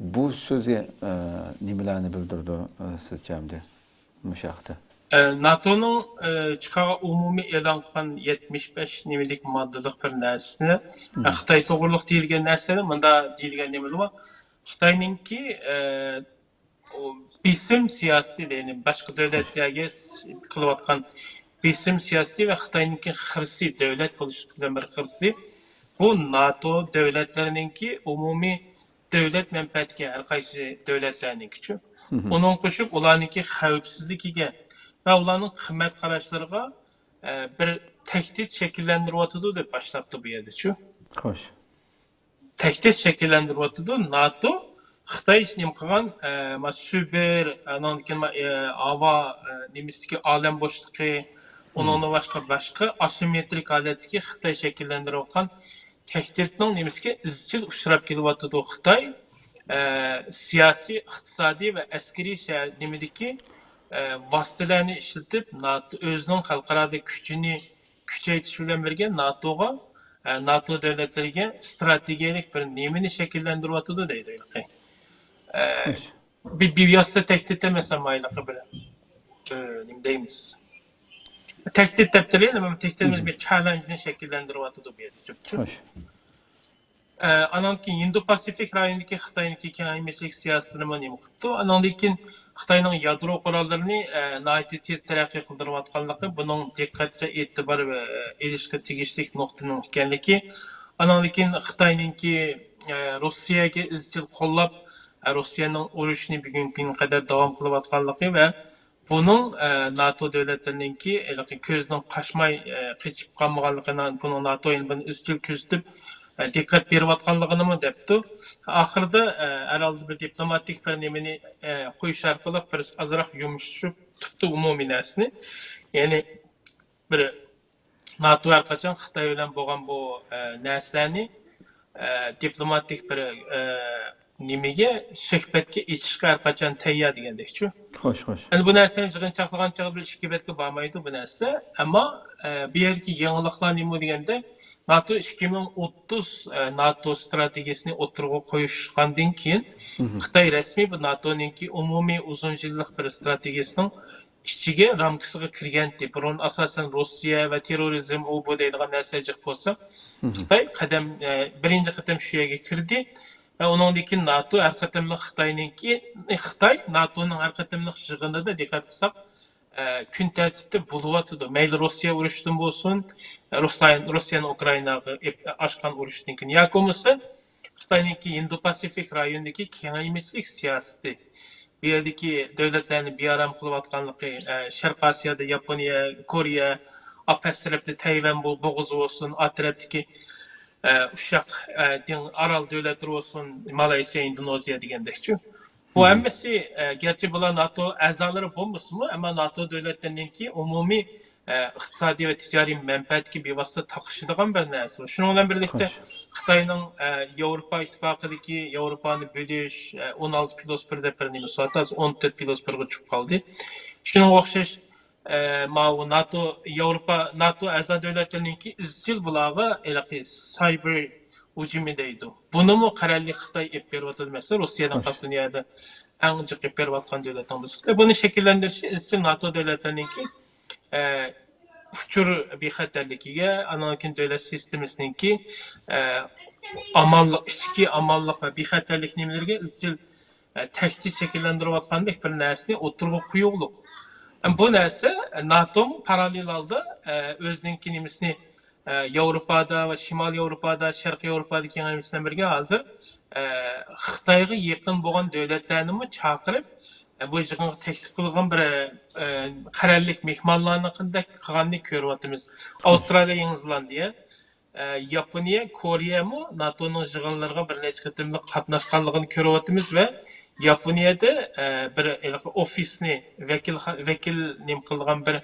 بۇ سۆزى، ئە، نېمىلەرنى بىلدۈرىدۇ، ئە، سىزچە ئەمدى مۇشۇ ھەقتە؟ ئە، ناتونىڭ، ئە، چىقارغان ئومۇمىي ئېلان قىلغان يەتمىش بەش نېمىلىك ماددىلىق بىر نەرسىسىنى، ئە، خىتاي توغرۇلۇق دېيىلگەن نەرسىنى مۇنداق دېيىلگەن نېمىلەر بار. خىتاينىڭكى، ئە، ئۇ بېسىم سىياسىتى، يەنى باشقا دۆلەتلەرگە قىلىۋاتقان بېسىم سىياسىتى ۋە خىتاينىڭكى خىرىسى، دۆلەت بولۇشلۇق بىلەن بىر خىرىسى، بۇ ناتو دۆلەتلىرىنىڭكى ئومۇمىي دۆلەت مەنپەئەتىگە، ھەر قايسى دۆلەتلەرنىڭكىچۇ، ئۇنىڭغا قوشۇپ ئۇلارنىڭكى خەۋپسىزلىكىگە ۋە ئۇلارنىڭ قىممەت قاراشلىرىغا، ئە، بىر تەھدىت شەكىللەندۈرۈۋاتىدۇ دەپ باشلاپتۇ بۇ يەردىچۇ. خوش. تەھدىت شەكىللەندۈرۈۋاتىدۇ. ناتو خىتاي نېمە قىلغان، ئە، ما سىبىر، ئانىڭدىن كېيىن ما، ئە، ھاۋا، ئە، نېمىسىدىكى ئالەم بوشلۇقى، ئۇنىڭدىن باشقا، باشقا ئاسىممېترىك ھالەتتىكى خىتاي شەكىللەندۈرۈۋاتقان تەھدىتنىڭ نېمىسىگە ئىزچىل ئۇچراپ كېلىۋاتىدۇ. خىتاي، ئە، سىياسىي، ئىقتىسادىي ۋە ئەسكىرىي شە-، نېمىدىكى، ئە، ۋاسىتىلەرنى ئىشلىتىپ، ناتو ئۆزىنىڭ خەلقئارادا كۈچىنى كۈچەيتىش بىلەن بىرگە ناتوغا، ئە، ناتو دۆلەتلىرىگە ئىستراتېگىيەلىك بىر نېمىنى شەكىللەندۈرۈۋاتىدۇ دەيدۇ ھېلىقى. ئە، خوش. بى-، بىۋاسىتە تەھدىت ئەمەس، ئەمما ھېلىقى بىر، ئە، نېمە دەيمىز؟ تەھدىت دەپ تۇرۇيلى، ئەمما تەھدىت ئەمەس، بىر چاللېنجنى شەكىللەندۈرۈۋاتىدۇ بۇ يەردە. خوش. ئە، ئانان كېيىن ھىندى پاسىفىك رايونىدىكى خىتاينىڭكى كېڭەيمىچىلىك سىياسىتىنىمۇ نېمە قىپتۇ؟ ئاناندىن كېيىن خىتاينىڭ يادرو قوراللىرىنى، ئە، ناھايىتى تېز تەرەققىي قىلدۇرۇۋاتقانلىقى، بۇنىڭ دىققەتكە، ئېتىبار ۋە، ئېلىشقا تېگىشلىك نۇقتىنىڭ ئىكەنلىكى، ئاناندىن كېيىن خىتاينىڭكى، ئە، روسىيەگە ئىزچىل قوللاپ، ئە، روسىيەنىڭ ئۇرۇشىنى بۈگۈنكى كۈنگە قەدەر داۋام قىلىۋاتقانلىقى ۋە بۇنىڭ، ئە، ناتو دۆلەتلىرىنىڭكى ھېلىقى كۆزدىن قاچماي، ئە، قېچىپ قالمىغانلىقىنى، بۇنىڭ ناتو يەنە بۇنى ئىزچىل كۆزىتىپ، ئە، دىققەت بېرىۋاتقانلىقىنىمۇ دەپتۇ. ئاخىرىدا، ئە، ھەر ھالدا بىر دىپلوماتىك بىر نېمىنى، ئە، قويۇش ئارقىلىق بىر ئازراق يۇمشىتىپ تۇتتى ئومۇمىي نەرسىنى. يەنى بىر ناتو ھەر قاچان خىتاي بىلەن بولغان بۇ، ئە، نەرسىلەرنى، ئە، دىپلوماتىك بىر، ئە، نېمىگە، سۆھبەتكە ئېچىشقا ھەر قاچان تەييار دېگەندەكچۇ. خوش، خوش. ئەمدى بۇ نەرسىنى يىغىنچاقلىغان چاغدا بىر ئىككى بەتكە بارمايدۇ بۇ نەرسە. ئەمما، ئە، بۇ يەردىكى يېڭىلىقلار نېمە دېگەندە، ناتو ئىككى مىڭ ئوتتۇز، ئە، ناتو ئىستراتېگىيەسىنى ئوتتۇرىغا قويۇشقاندىن كېيىن، خىتاي رەسمىي بۇ ناتونىڭكى ئومۇمىي ئۇزۇن يىللىق بىر ئىستراتېگىيەسىنىڭ ئىچىگە، رامكىسىغا كىرگەنتى. بۇرۇن ئاساسەن روسىيە ۋە تېررورىزم، ئۇ بۇ دەيدىغان نەرسە جىق بولسا، خىتاي قەدەم، ئە، بىرىنچى قېتىم شۇ يەرگە كىردى. ۋە ئۇنىڭدىن كېيىن ناتو ھەر قېتىملىق خىتاينىڭكى، خىتاي ناتونىڭ ھەر قېتىملىق يىغىنىدا دىققەت قىلساق، ئە، كۈن تەرتىپتە بولۇۋاتىدۇ. مەيلى روسىيە ئۇرۇشىدىن بولسۇن، روسىيە، روسىيەنىڭ ئۇكرائىناغا ئېپ-، ئاچقان ئۇرۇشتىن كېيىن ياكى بولمىسا خىتاينىڭكى ھىندى پاسىفىك رايونىدىكى كېڭەيمىچىلىك سىياسىتى، بۇ يەردىكى دۆلەتلەرنى بىئارام قىلىۋاتقانلىقى، ئە، شەرقىي ئاسىيادا ياپونىيە، كورېيە، ئا پەس تەرەپتە تەيۋەن بو-، بوغۇزى بولسۇن، ئا تەرەپتىكى، ئە، ئۇششاق، ئە، دېڭ-، ئارال دۆلەتلىرى بولسۇن، مالايسىيە، ئىندونېزىيە دېگەندەكچۇ. بۇ ھەممىسى، ئە، گەرچە بۇلار ناتو ئەزالىرى بولمىسىمۇ، ئەمما ناتو دۆلەتلىرىنىڭكى ئومۇمىي، ئە، ئىقتىسادىي ۋە تىجارىي مەنپەئەتكە بىۋاسىتە تاقىشىدىغان بىر نەرسە. شۇنىڭ بىلەن بىرلىكتە، خىتاينىڭ، ئە، ياۋروپا ئىتتىپاقىدىكى ياۋروپانى بۆلۈش، ئە، ئون ئالتە پلۇس بىر دەپ بىر نېمىسى بار، ھازىر ئون تۆت پلۇس بىرغا چۈشۈپ قالدى. شۇنىڭغا ئوخشاش، ئە، ماۋۇ ناتو، ياۋروپا، ناتو ئەزا دۆلەتلىرىنىڭكى ئىزچىل بۇلارغا ھېلىقى سايبېر ھۇجۇمى دەيدۇ. بۇنىمۇ قەرەللىك خىتاي ئېلىپ بېرىۋاتىدۇ. مەسىلەن، روسىيەدىن قالسا دۇنيادا ئەڭ جىق ئېلىپ بېرىۋاتقان دۆلەتنىڭ بىرسى. بۇنى شەكىللەندۈرۈشى ئىزچىل ناتو دۆلەتلىرىنىڭكى، ئە، ئۇچۇر بىخەتەرلىكىگە، ئانان كېيىن دۆلەت سىستېمىسىنىڭكى، ئە، ئامانلىق، ئىچكى ئامانلىق ۋە بىخەتەرلىك نېمىلىرىگە ئىزچىل، ئە، تەھدىت شەكىللەندۈرۈۋاتقاندەك بىر نەرسىنى ئوتتۇرىغا قويۇغلۇق. بۇ نەرسە ناتومۇ پاراللېل ھالدا، ئە، ئۆزىنىڭكى نېمىسىنى، ئە، ياۋروپادا ۋە شىمالىي ياۋروپادا، شەرقىي ياۋروپادا كېڭەيمىسى بىلەن بىرگە ھازىر، ئە، خىتايغا يېقىن بولغان دۆلەتلەرنىمۇ چاقىرىپ، ئە، بۇ يىغىنغا تەكلىپ قىلغان بىر، ئە، قەرەللىك مېھمانلارنى قانداق قىلغاننى كۆرۈۋاتىمىز. ئاۋسترالىيە، يېڭى زېلاندىيە، ئە، ياپونىيە، كورېيەمۇ ناتونىڭ يىغىنلىرىغا بىر نەچچە قېتىملىق قاتناشقانلىقىنى كۆرۈۋاتىمىز ۋە ياپونىيەدە، ئە، بىر ھېلىقى ئوفىسنى، ۋەكىل، ۋەكىل نېمە قىلىدىغان بىر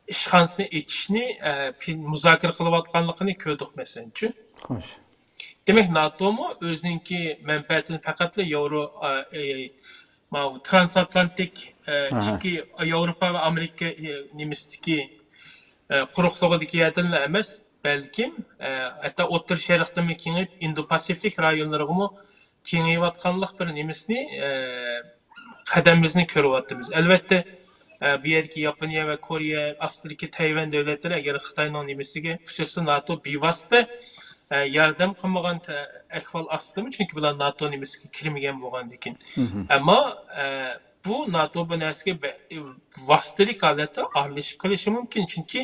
ئىشخانىسىنى ئېچىشنى، ئە، پىن-، مۇزاكىرە قىلىۋاتقانلىقىنى كۆردۇق، مەسىلەنچۇ. خوش. دېمەك، ناتومۇ ئۆزىنىڭكى مەنپەئەتىنى پەقەتلا ياۋرو-، ئا، ئە، ماۋۇ ترانسئاتلانتىك، ئە، ئىچكى ياۋروپا ۋە ئامېرىكا، ئە، نېمىسىدىكى، ئە، قۇرۇقلۇقىدىكى يەردىنلا ئەمەس، بەلكىم، ئە، ھەتتا ئوتتۇرا شەرقتىنمۇ كېڭىيىپ، ئىندو پاسىفىك رايونلىرىغىمۇ كېڭىيىۋاتقانلىق بىر نېمىسىنى، ئە، قەدىمىمىزنى كۆرۈۋاتىمىز. ئەلۋەتتە، ئە، بۇ يەردىكى ياپونىيە ۋە كورېيە، ئاستىدىكى تەيۋەن دۆلەتلىرى ئەگەر خىتاينىڭ نېمىسىگە ئۇچرىسا، ناتو بىۋاسىتە، ئە، ياردەم قىلمىغان تە-، ئەھۋال ئاستىدىمۇ، چۈنكى بۇلار ناتو نېمىسىگە كىرمىگەن بولغاندىكىن. ئەمما، ئە، بۇ ناتو بۇ نەرسىگە ۋاسىتىلىك ھالەتتە ئارىلىشىپ قېلىشى مۇمكىن، چۈنكى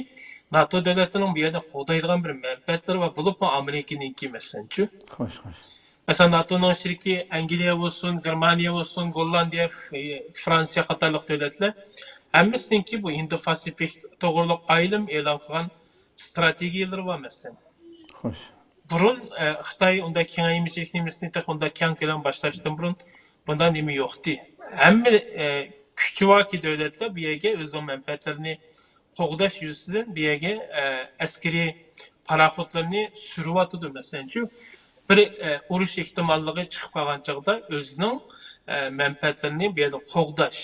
ناتو دۆلەتلىرىنىڭ بۇ يەردە قوغدايدىغان بىر مەنپەئەتلىرى بار، بولۇپمۇ ئامېرىكىنىڭكى، مەسىلەنچۇ. خوش، خوش. مەسىلەن، ناتونىڭ ئىچىدىكى ئەنگلىيە بولسۇن، گېرمانىيە بولسۇن، گوللاندىيە، فرانسىيە قاتارلىق دۆلەتلەر ھەممىسىنىڭكى بۇ ھىندى پاسىفىك توغرۇلۇق ئايلىم ئېلان قىلغان ستراتېگىيەلىرى بار، مەسىلەن. خوش. بۇرۇن، ئە، خىتاي ئۇنداق كېڭەيمىچىلىك نېمىسىنى تېخى ئۇنداق كەڭ كۆلەم باشلاشتىن بۇرۇن بۇنداق نېمە يوقتى. ھەممە، ئە، كۈچى باركى دۆلەتلەر بۇ يەرگە ئۆزىنىڭ مەنپەئەتلىرىنى قوغداش يۈزىسىدىن بۇ يەرگە، ئە، ئەسكىرىي پاراخوتلىرىنى سۈرۈۋاتىدۇ. مەسىلەنچۇ، بىر، ئە، ئۇرۇش ئېھتىماللىقى چىقىپ قالغان چاغدا ئۆزىنىڭ، ئە، مەنپەئەتلىرىنى بۇ يەردە قوغداش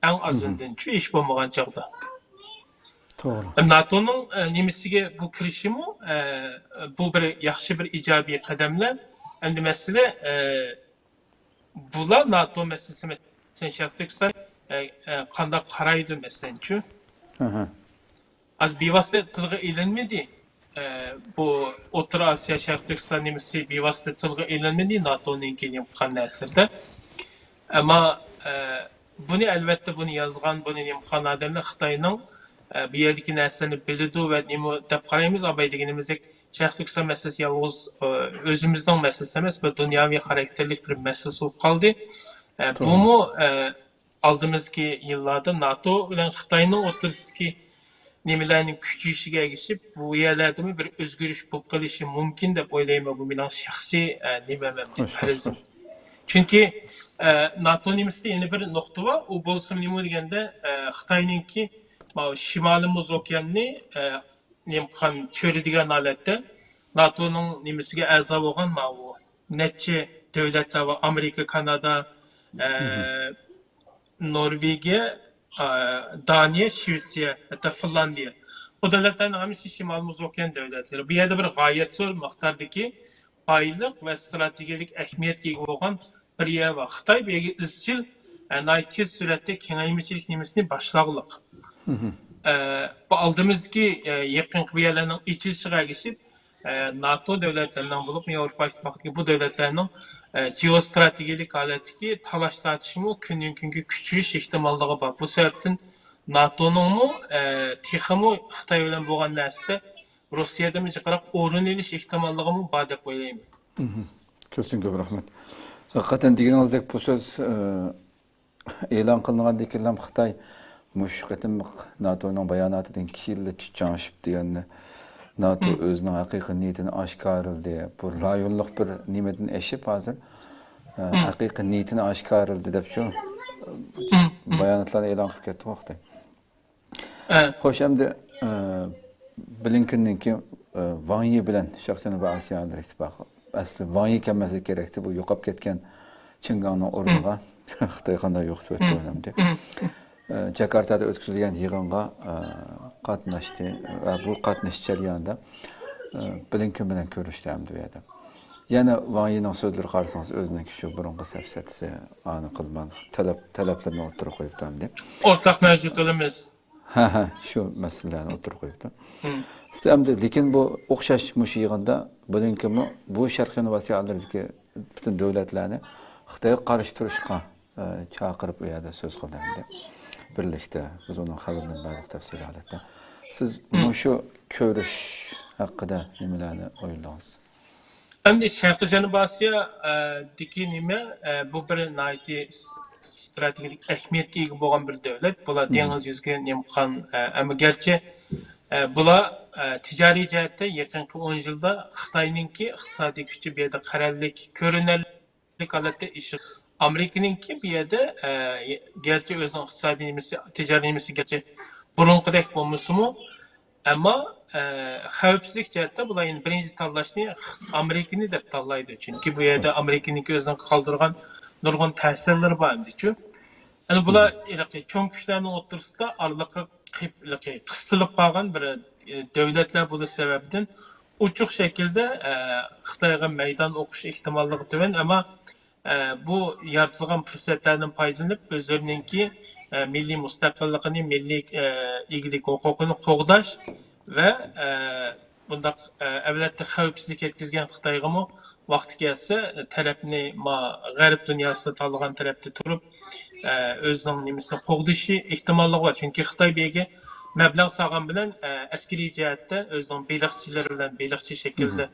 ئەڭ ئازىندىنچۇ، ھېچ بولمىغان چاغدا. توغرا. ناتونىڭ، ئە، نېمىسىگە بۇ كىرىشىمۇ، ئە، بۇ بىر ياخشى، بىر ئىجابىي قەدەملەر. ئەمدى مەسىلە، ئە، بۇلار ناتو مەسىلىسى، مەسىلەن، شەرقىي تۈركىستان، ئە، ئە، قانداق قارايدۇ، مەسىلەنچۇ؟ ئەھە. ئاز بىۋاسىتە تىلغا ئېلىنمىدى. ئە، بۇ ئوتتۇرا ئاسىيا، شەرقىي تۈركىستان نېمىسى بىۋاسىتە تىلغا ئېلىنمىدى ناتونىڭكى نېمە قىلغان نەرسىلىرىدە. ئەمما، ئە، بۇنى، ئەلۋەتتە، بۇنى يازغان، بۇنى نېمە قىلغان ئادەملەر خىتاينىڭ، ئە، بۇ يەردىكى نەرسىلەرنى بىلىدۇ ۋە نېمە دەپ قارايمىز. ئاباي دېگىنىمىزدەك، شەرقىي تۈركىستان مەسىلىسى يالغۇز، ئە، ئۆزىمىزنىڭ مەسىلىسى ئەمەس، بىر دۇنياۋى خاراكتېرلىك بىر مەسىلىسى بولۇپ قالدى. ئە، توغرا. بۇمۇ، ئە، ئالدىمىزدىكى يىللاردا ناتو بىلەن خىتاينىڭ ئوتتۇرىسىدىكى نېمىلەرنىڭ كۈچىيىشىگە ئەگىشىپ، بۇ يەرلەردىمۇ بىر ئۆزگىرىش بولۇپ قېلىشى مۇمكىن دەپ ئويلايمەن. بۇ مېنىڭ شەخسىي، ئە، نېمەم، خوش، خوش، پەرىزىم. خوش. چۈنكى، ئە، ناتو نېمىسىدە يەنە بىر نۇقتا بار. ئۇ بولسىمۇ نېمە دېگەندە، ئە، خىتاينىڭكى ماۋۇ شىمالىي مۇز ئوكياننى، ئە، نېمە قىلغان، چۆرىدىگەن ھالەتتە ناتونىڭ نېمىسىگە ئەزا بولغان ماۋۇ نەچچە دۆلەتلەر بار. ئامېرىكا، كانادا، ئە، نورۋېگىيە، ئە، دانىيە، شىۋېتسىيە، ھەتتا فىنلاندىيە. بۇ دۆلەتلەرنىڭ ھەممىسى شىمالىي مۇز ئوكيان دۆلەتلىرى. بۇ يەردە بىر غايەت زور مىقداردىكى بايلىق ۋە ستراتېگىيەلىك ئەھمىيەتكە ئىگە بولغان بىر يەر بار. خىتاي بۇ يەرگە ئىزچىل، ئە، ناھايىتى تېز سۈرئەتتە كېڭەيمىچىلىك نېمىسىنى باشلاغلىق. ئە، بۇ ئالدىمىزدىكى، ئە، يېقىنقى بۇ يەرلەرنىڭ ئېچىلىشىغا ئەگىشىپ، ئە، ناتو دۆلەتلىرىنىڭ بولۇپمۇ ياۋروپا ئىتتىپاقىدىكى بۇ دۆلەتلەرنىڭ، ئە، جېئوستراتېگىيەلىك ھالەتتىكى تالاش تارتىشىمۇ كۈندىن كۈنگە كۈچىيىش ئېھتىماللىقى بار. بۇ سەۋەبتىن ناتونىڭمۇ، ئە، تېخىمۇ خىتاي بىلەن بولغان نەرسىدە روسىيەدىنمۇ جىقراق ئورۇن ئېلىش ئېھتىماللىقىمۇ بار دەپ ئويلايمەن. كۆپتىن كۆپ رەھمەت. ھەقىقەتەن دېگىنىڭىزدەك بۇ سۆز، ئە، ئېلان قىلىنغاندىن كېيىنلا خىتاي مۇشۇ قېتىملىق ناتونىڭ باياناتىدىن كېيىنلا چىڭشىپ دېگەننى، ناتو ئۆزىنىڭ ھەقىقىي نىيىتىنى ئاشكارىلىدى. بۇ رايونلۇق بىر نېمىدىن ئېشىپ ھازىر، ئە، ھەقىقىي نىيىتىنى ئاشكارىلىدى دەپ شۇ باياناتلارنى ئېلان قىلىپ كەتتىغۇ خىتاي. خوش، ئەمدى، ئە، بلىنكېننىڭكى، ئە، ۋاڭ يى بىلەن شەرقىي جەنۇبىي ئاسىيا ئىتتىپاقى، ئەسلى ۋاڭ يى كەلمەسلىكى كېرەكتى، بۇ يوقاپ كەتكەن چېن گاڭنىڭ ئورنىغا خىتاي قانداق يوقىتىۋەتتى ئۇنى ئەمدى. ئە، جاكارتادا ئۆتكۈزۈلگەن يىغىنغا، ئە، قاتناشتى ۋە بۇ قاتنىشىش جەريانىدا، ئە، بلىنكېن بىلەن كۆرۈشتى ئەمدى بۇ يەردە. يەنە ۋاڭ يىنىڭ سۆزلىرىگە قارىسىڭىز، ئۆزىنىڭكى شۇ بۇرۇنقى سەپسەتىسى ئانى قىلمان تەلەپ، تەلەپلىرىنى ئوتتۇرىغا قويۇپتۇ ئەمدى. ئورتاق مەۋجۇت ئۇلىمىز. ھە، ھە، شۇ مەسىلىلەرنى ئوتتۇرىغا قويۇپتۇ. ئەمدى لېكىن بۇ ئوخشاش مۇشۇ يىغىندا بلىنكېنمۇ بۇ شەرقىي جەنۇبىي ئاسىيا ئەللىرىدىكى پۈتۈن دۆلەتلەرنى خىتايغا قارشى تۇرۇشقا، ئە، چاقىرىپ ئۇ يەردە سۆز قىلدى ئەمدى. بىرلىكتە بىز ئۇنىڭ خەۋىرىنى بەردۇق تەپسىلىي ھالەتتە. سىز مۇشۇ كۆرۈش ھەققىدە نېمىلەرنى ئويلىدىڭىز؟ ئەمدى شەرقىي جەنۇبىي ئاسىيا، ئە، دىكى نېمە، ئە، بۇ بىر ناھايىتى ستراتېگىيەلىك ئەھمىيەتكە ئىگە بولغان بىر دۆلەت. بۇلار دېڭىز يۈزىگە نېمە قىلغان، ئە، ئەمما گەرچە، ئە، بۇلار، ئە، تىجارىي جەھەتتە يېقىنقى ئون يىلدا خىتاينىڭكى ئىقتىسادىي كۈچى بۇ يەردە قەرەللىك، كۆرۈنەرلىك ھالەتتە ئېشىپ، ئامېرىكىنىڭكى بۇ يەردە، ئە، گەرچە ئۆزىنىڭ ئىقتىسادىي نېمىسى، تىجارىي نېمىسى گەرچە بۇرۇنقىدەك بولمىسىمۇ، ئەمما، ئە، خەۋپسىزلىك جەھەتتە بۇلار يەنە بىرىنچى تاللاشنى ئامېرىكىنى دەپ تاللايدۇ. چۈنكى بۇ يەردە ئامېرىكىنىڭكى ئۆزىنىڭ قالدۇرغان نۇرغۇن تەسىرلىرى بار ئەمدىچۇ. يەنى بۇلار ھېلىقى چوڭ كۈچلەرنىڭ ئوتتۇرىسىدا ئارىلىقى قىپ-، ھېلىقى قىستىلىپ قالغان بىر، ئە، دۆلەتلەر بولۇش سەۋەبىدىن ئوچۇق شەكىلدە، ئە، خىتايغا مەيدان ئوقۇش ئېھتىماللىقى تۆۋەن، ئەمما ئە، بۇ يارىتىلغان پۇرسەتلەردىن پايدىلىنىپ، ئۆزلىرىنىڭكى، ئە، مىللىي مۇستەقىللىقىنى، مىللىي، ئە، ئىگىلىك ھوقۇقىنى قوغداش ۋە، ئە، بۇنداق، ئە، ئەۋلەتتە خەۋپسىزلىك يەتكۈزگەن خىتايغىمۇ ۋاقتى كەلسە، تەرەپنى، ما، غەرب دۇنياسىدا تاللىغان تەرەپتە تۇرۇپ، ئە، ئۆزىنىڭ نېمىسىنى قوغدىشى ئېھتىماللىقى بار. چۈنكى خىتاي بۇ يەرگە مەبلەغ سالغان بىلەن، ئە، ئەسكىرىي جەھەتتە ئۆزىنىڭ بېلىقچىلىرى بىلەن بېلىقچى شەكىلدە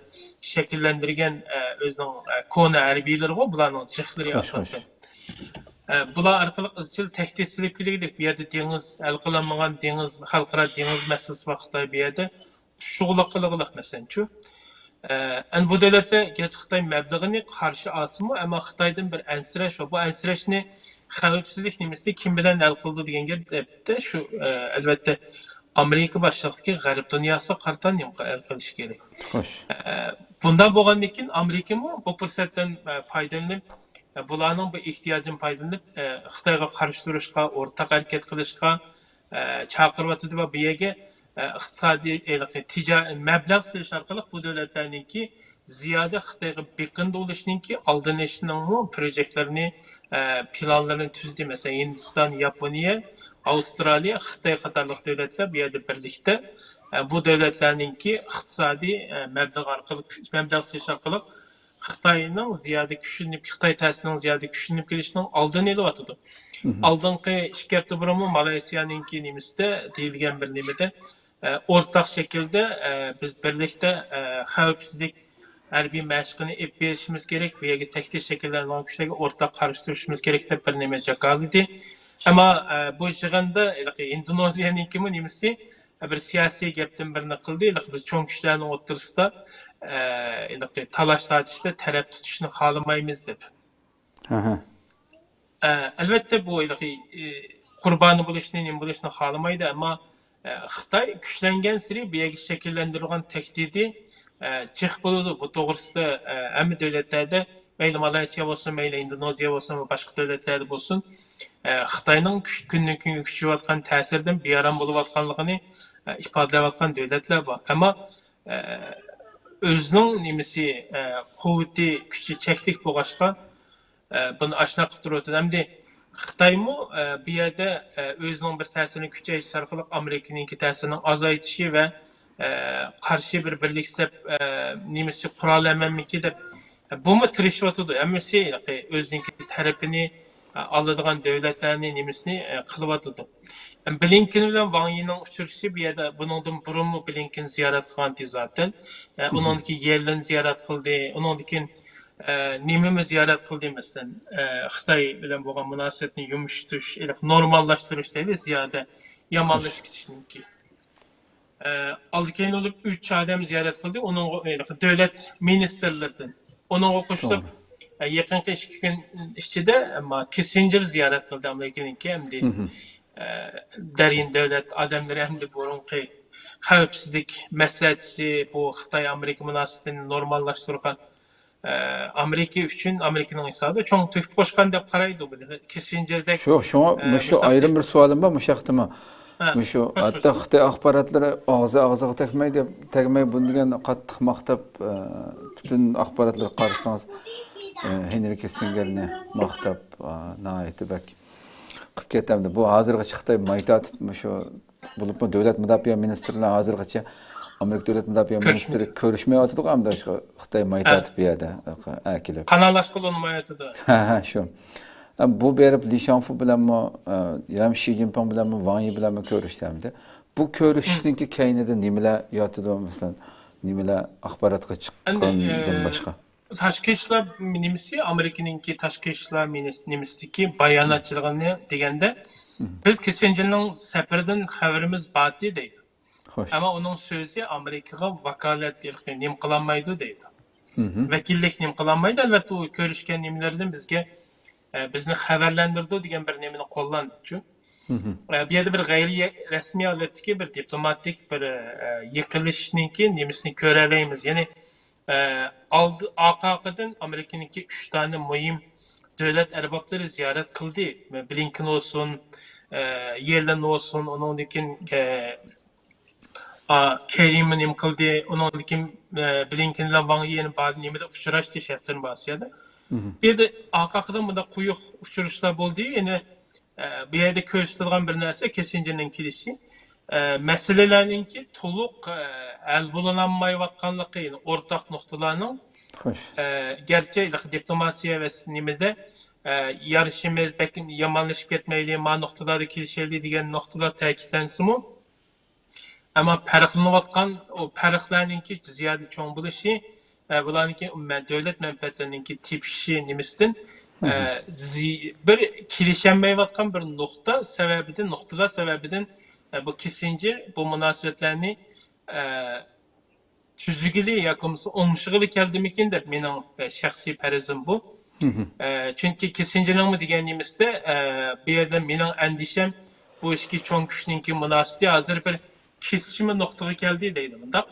شەكىللەندۈرگەن، ئە، ئۆزىنىڭ، ئە، كونا ھەربىيلىرىغۇ بۇلارنىڭ جىقلىرى ئاساسەن. ئە، بۇلار ئارقىلىق ئىزچىل تەھدىت سېلىپ كېلىگۈدەك، بۇ يەردە دېڭىز ھەل قىلالمىغان، دېڭىز، خەلقئارا دېڭىز مەسىلىسى بار خىتاي بۇ يەردە. شۇغۇللۇق قىلغۇلۇق، مەسىلەن، شۇ. ئە، ئەنە بۇ دۆلەتلەر گەرچە خىتاي مەبلىغىنى قارشى ئالسىمۇ، ئەمما خىتايدىن بىر ئەنسىرەش بار. بۇ ئەنسىرەشنى خەۋپسىزلىك نېمىسىنى كىم بىلەن ھەل قىلىدۇ دېگەن گەپ، ئەلۋەتتە، شۇ، ئە، ئەلۋەتتە، ئامېرىكا باشلىقىدىكى غەرب دۇنياسىغا قارىتا نېمە ھەل قىلىش كېرەك. خوش. ئە، بۇنداق بولغاندىن كېيىن ئامېرىكىمۇ بۇ پۇرسەتتىن، ئە، پايدىلىنىپ، ئە، بۇلارنىڭ بۇ ئېھتىياجىدىن پايدىلىنىپ، ئە، خىتايغا قارشى تۇرۇشقا، ئورتاق ھەرىكەت قىلىشقا، ئە، چاقىرىۋاتىدۇ ۋە بۇ يەرگە، ئە، ئىقتىسادىي، ھېلىقى تىجا-، مەبلەغ سېلىش ئارقىلىق بۇ دۆلەتلەرنىڭكى زىيادە خىتايغا بېقىندى بولۇشنىڭكى ئالدىنى ئېلىشنىڭمۇ پروژېكتلىرىنى، ئە، پىلانلىرىنى تۈزدى. مەسىلەن، ھىندىستان، ياپونىيە، ئاۋسترالىيە، خىتاي قاتارلىق دۆلەتلەر بۇ يەردە بىرلىكتە، ئە، بۇ دۆلەتلەرنىڭكى ئىقتىسادىي، ئە، مەبلەغ ئارقىلىق، مەبلەغ سېلىش ئارقىلىق خىتاينىڭ زىيادە كۈچلىنىپ، خىتاي تەسىرىنىڭ زىيادە كۈچلىنىپ كېلىشىنىڭ ئالدىنى ئېلىۋاتىدۇ. ئالدىنقى ئىككى ھەپتە بۇرۇنمۇ مالايسىيانىڭكى نېمىسىدە دېيىلگەن بىر نېمىدە، ئە، ئورتاق شەكىلدە، ئە، بىز بىرلىكتە، ئە، خەۋپسىزلىك ھەربىي مەشقىنى ئېلىپ بېرىشىمىز كېرەك، بۇ يەرگە تەھدىت شەكىللەنگەن كۈچلەرگە ئورتاق قارشى تۇرۇشىمىز كېرەك دەپ بىر نېمە جاكارلىدى. ئەمما، ئە، بۇ يىغىندا ھېلىقى ئىندونېزىيەنىڭكىمۇ نېمىسى، بىر سىياسىي گەپتىن بىرنى قىلدى. ھېلىقى بىز چوڭ كۈچلەرنىڭ ئوتتۇرىسىدا، ئە، ھېلىقى تالاش تارتىشتا تەرەپ تۇتۇشنى خالىمايمىز دەپ. ئە، ئەلۋەتتە، بۇ ھېلىقى، ئى، قۇربانى بولۇشنى، نېمە بولۇشنى خالىمايدۇ، ئەمما، ئە، خىتاي كۈچلەنگەنسېرى بۇ يەرگە شەكىللەندۈرۈلگەن تەھدىتى، ئە، جىق بولىدۇ. بۇ توغرىسىدا، ئە، ھەممە دۆلەتلەردە، مەيلى مالايسىيا بولسۇن، مەيلى ئىندونېزىيە بولسۇن ۋە باشقا دۆلەتلەردە بولسۇن، ئە، خىتاينىڭ كۈچ-، كۈندىن كۈنگە كۈچىيىۋاتقان تەسىرىدىن بىئارام بولۇۋاتقانلىقىنى، ئە، ئىپادىلەۋاتقان دۆلەتلەر بار. ئەمما، ئە، ئۆزىنىڭ نېمىسى، ئە، قۇۋۋىتى، كۈچى چەكلىك بولغاچقا، ئە، بۇنى ئاشۇنداق قىلىپ تۇرۇۋاتىدۇ. ئەمدى خىتايمۇ، ئە، بۇ يەردە، ئە، ئۆزىنىڭ بىر تەسىرىنى كۈچەيتىش ئارقىلىق ئامېرىكىنىڭكى تەسىرىنىڭ ئازايتىشى ۋە، ئە، قارشى بىر بىرلىك سەپ، ئە، نېمىسى قۇرالىيالامدىكىن دەپ، ئە، بۇمۇ تىرىشىۋاتىدۇ. ھەممىسى ھېلىقى ئۆزىنىڭكى تەرىپىنى، ئە، ئالىدىغان دۆلەتلەرنى نېمىسىنى، ئە، قىلىۋاتىدۇ. بلىنكېن بىلەن ۋاڭ يىنىڭ ئۇچرىشىشى بۇ يەردە بۇنىڭدىن بۇرۇنمۇ بلىنكېن زىيارەت قىلغانىدى زاتەن. ئە، ئۇنىڭدىن كېيىن يېللېن زىيارەت قىلدى. ئۇنىڭدىن كېيىن، ئە، نېمىمۇ زىيارەت قىلدى، مەسىلەن، ئە، خىتاي بىلەن بولغان مۇناسىۋەتنى يۇمشىتىش، ھېلىقى نورماللاشتۇرۇش دەيلى، زىيادە يامانلىشىپ كېتىشنىڭكى. ئە، ئالدى كەينى بولۇپ ئۈچ ئادەم زىيارەت قىلدى. ئۇنىڭغا، ھېلىقى دۆلەت مىنىستىرلىرىدىن. ئۇنىڭغا قوشۇلۇپ، ئە، يېقىنقى ئىككى كۈن ئىچىدە، ئەمما، كىسسىنجېر زىيارەت قىلدى ئامېرىكىنىڭكى ئەمدى. ئە، دەريىن دۆلەت ئادەملىرى ئەمدى بۇرۇنقى خەۋپسىزلىك مەسلىھەتچىسى، بۇ خىتاي ئامېرىكا مۇناسىۋىتىنى نورماللاشتۇرغان، ئە، ئامېرىكا ئۈچۈن، ئامېرىكىنىڭ ھېسابىدا چوڭ تۆھپە قوشقان دەپ قارايدۇ بۇنى. كىسسىنجېردەك، شۇ، شۇڭا ئە، مۇشۇ مۇشۇنداق ئايرىم دەپ. بىر سوئالىم بار مۇشۇ ھەقتىمۇ. ھە، مۇشۇ خوش، خوش. ھەتتا خىتاي ئاخباراتلىرى ئاغزى ئاغزىغا تەگمەي دەپ، تەگمەي بۇنى دېگەن قاتتىق ماختاپ، ئە، پۈتۈن ئاخباراتلارغا قارىسىڭىز، ئە، ھېنرى كىسسىنجېرنى ماختاپ، ئە، ناھايىتى بەك قىلىپ كېتەمدۇ. بۇ ھازىرغىچە خىتاي ماي تارتىپ، مۇشۇ بولۇپمۇ دۆلەت مۇداپىئە مىنىستىرى بىلەن ھازىرغىچە ئامېرىكا دۆلەت مۇداپىئە كۆرۈشمىدى. مىنىستىرى كۆرۈشمەيۋاتىدۇ ئەمدى خىتاي ماي ھە. تارتىپ بۇ يەردە ئەكېلىپ. قاناللاشقىلى ئۇنىمايۋاتىدۇ. ھە، ھە، شۇ. بۇ بېرىپ لى شاڭفۇ بىلەنمۇ، ئە، يا شى جىنپىڭ بىلەنمۇ، ۋاڭ يى بىلەنمۇ كۆرۈشتى ئەمدى. بۇ كۆرۈشۈشنىڭكى كەينىدە نېمىلەر ياتىدۇ، مەسىلەن، نېمىلەر ئاخباراتقا ئەمدى، چىققاندىن ئە، باشقا؟ تاشقى ئىشلار نېمىسى، ئامېرىكىنىڭكى تاشقى ئىشلار مىنىس-، نېمىسىدىكى باياناتچىلىقىنى دېگەندە، بىز كىسسىنجېرنىڭ سەپىرىدىن خەۋىرىمىز بارتى دەيدۇ. خوش. ئەمما ئۇنىڭ سۆزى ئامېرىكىغا ۋاكالەت، نېمە قىلالمايدۇ دەيدۇ. ۋەكىللىك نېمە قىلالمايدۇ. ئەلۋەتتە، ئۇ كۆرۈشكەن نېمىلىرىدىن بىزگە، ئە، بىزنى خەۋەرلەندۈرىدۇ دېگەن بىر نېمىنى قوللاندىچۇ. ئە، بۇ يەردە بىر غەيرىي رەسمىي ھالەتتىكى بىر دىپلوماتىك بىر، ئە، يىقىلىشنىڭكى نېمىسىنى كۆرەلەيمىز. يەنى، ئە، ئالدى، ئارقا-ئارقىدىن ئامېرىكىنىڭكى ئۈچ دانە مۇھىم دۆلەت ئەربابلىرى زىيارەت قىلدى. بلىنكېن بولسۇن، ئە، يېللېن بولسۇن، ئۇنىڭدىن كېيىن، ئە، ئا، كېرىمۇ نېمە قىلدى، ئۇنىڭدىن كېيىن، ئە، بلىنكېن بىلەن ۋاڭ يى يەنە بار نېمىدە ئۇچراشتى شەرقىي ئاسىيادا. بۇ يەردە ئارقا-ئارقىدىن بۇنداق قويۇق ئۇچرىشىشلار بولدى. يەنە، ئە، بۇ يەردە كۆرسىتىدىغان بىر نەرسە كىسسىنجېرنىڭ كېلىشى، ئە، مەسىلىلەرنىڭكى تولۇق، ئە، ھەل بولۇنالمايۋاتقانلىقى، يەنى ئورتاق نۇقتىلارنىڭ، خوش. ئە، گەرچە دىپلوماتىيە ۋە نېمىدە، ئە، يارىشىمىز بەك يامانلىشىپ كەتمەيلى، ما نۇقتىلاردا كېلىشەيلى دېگەن نۇقتىلار تەكىتلەنسىمۇ، ئەمما پەرقلىنىۋاتقان ئۇ پەرقلەرنىڭكى زىيادە چوڭ بولۇشى، ئە، بۇلارنىڭكى مە-، دۆلەت مەنپەئەتلىرىنىڭكى تېپىشى نېمىسىدىن، ئە، زى-، بىر كېلىشەلمەيۋاتقان بىر نۇقتا سەۋەبىدىن، نۇقتىلار سەۋەبىدىن، ئە، بۇ كىسسىنجېر بۇ مۇناسىۋەتلەرنى، ئە، تۈزىگىلى ياكى بولمىسا ئوڭشىغىلى كەلدىمىكىن دەپ مېنىڭ، ئە، شەخسىي پەرىزىم بۇ. ئە، چۈنكى كىسسىنجېرنىڭمۇ دېگەن نېمىسىدە، ئە، بۇ يەردە مېنىڭ ئەندىشەم بۇ ئىككى چوڭ كۈچنىڭكى مۇناسىۋىتى ھازىر بىر كېسىشمە نۇقتىغا كەلدى دەيدۇ مۇنداق.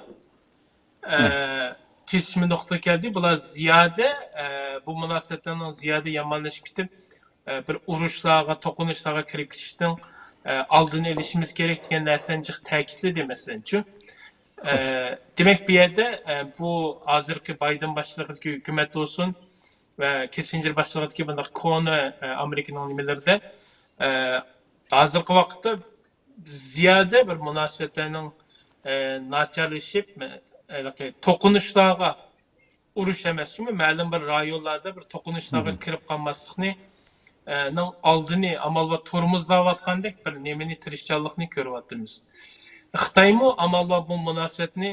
ئە، كېسىشمە نۇقتىغا كەلدى. بۇلار زىيادە، ئە، بۇ مۇناسىۋەتلەرنىڭ زىيادە يامانلىشىپ كېتىپ، ئە، بىر ئۇرۇشلارغا، توقۇنۇشلارغا كىرىپ كېتىشنىڭ، ئە، ئالدىنى ئېلىشىمىز كېرەك دېگەن نەرسىنى جىق تەكىتلىدى، مەسىلەنچۇ. ئە، دېمەك، بۇ يەردە، ئە، بۇ ھازىرقى بايدېن باشچىلىقىدىكى ھۆكۈمەت بولسۇن ۋە كىسسىنجېر باشچىلىقىدىكى بۇنداق كونا، ئە، ئامېرىكىنىڭ نېمىلىرىدە، ئە، ھازىرقى ۋاقىتتا زىيادە بىر مۇناسىۋەتلەرنىڭ، ئە، ناچارلىشىپ، مە-، ھېلىقى توقۇنۇشلارغا، ئۇرۇش ئەمەس، شۇمۇ مەلۇم بىر رايونلاردا بىر توقۇنۇشلارغا كىرىپ قالماسلىقنى، ئە، نىڭ ئالدىنى ئامال بار تورمۇزلاۋاتقاندەك بىر نېمىنى، تىرىشچانلىقنى كۆرۈۋاتىمىز. خىتايمۇ ئامال بار بۇ مۇناسىۋەتنى،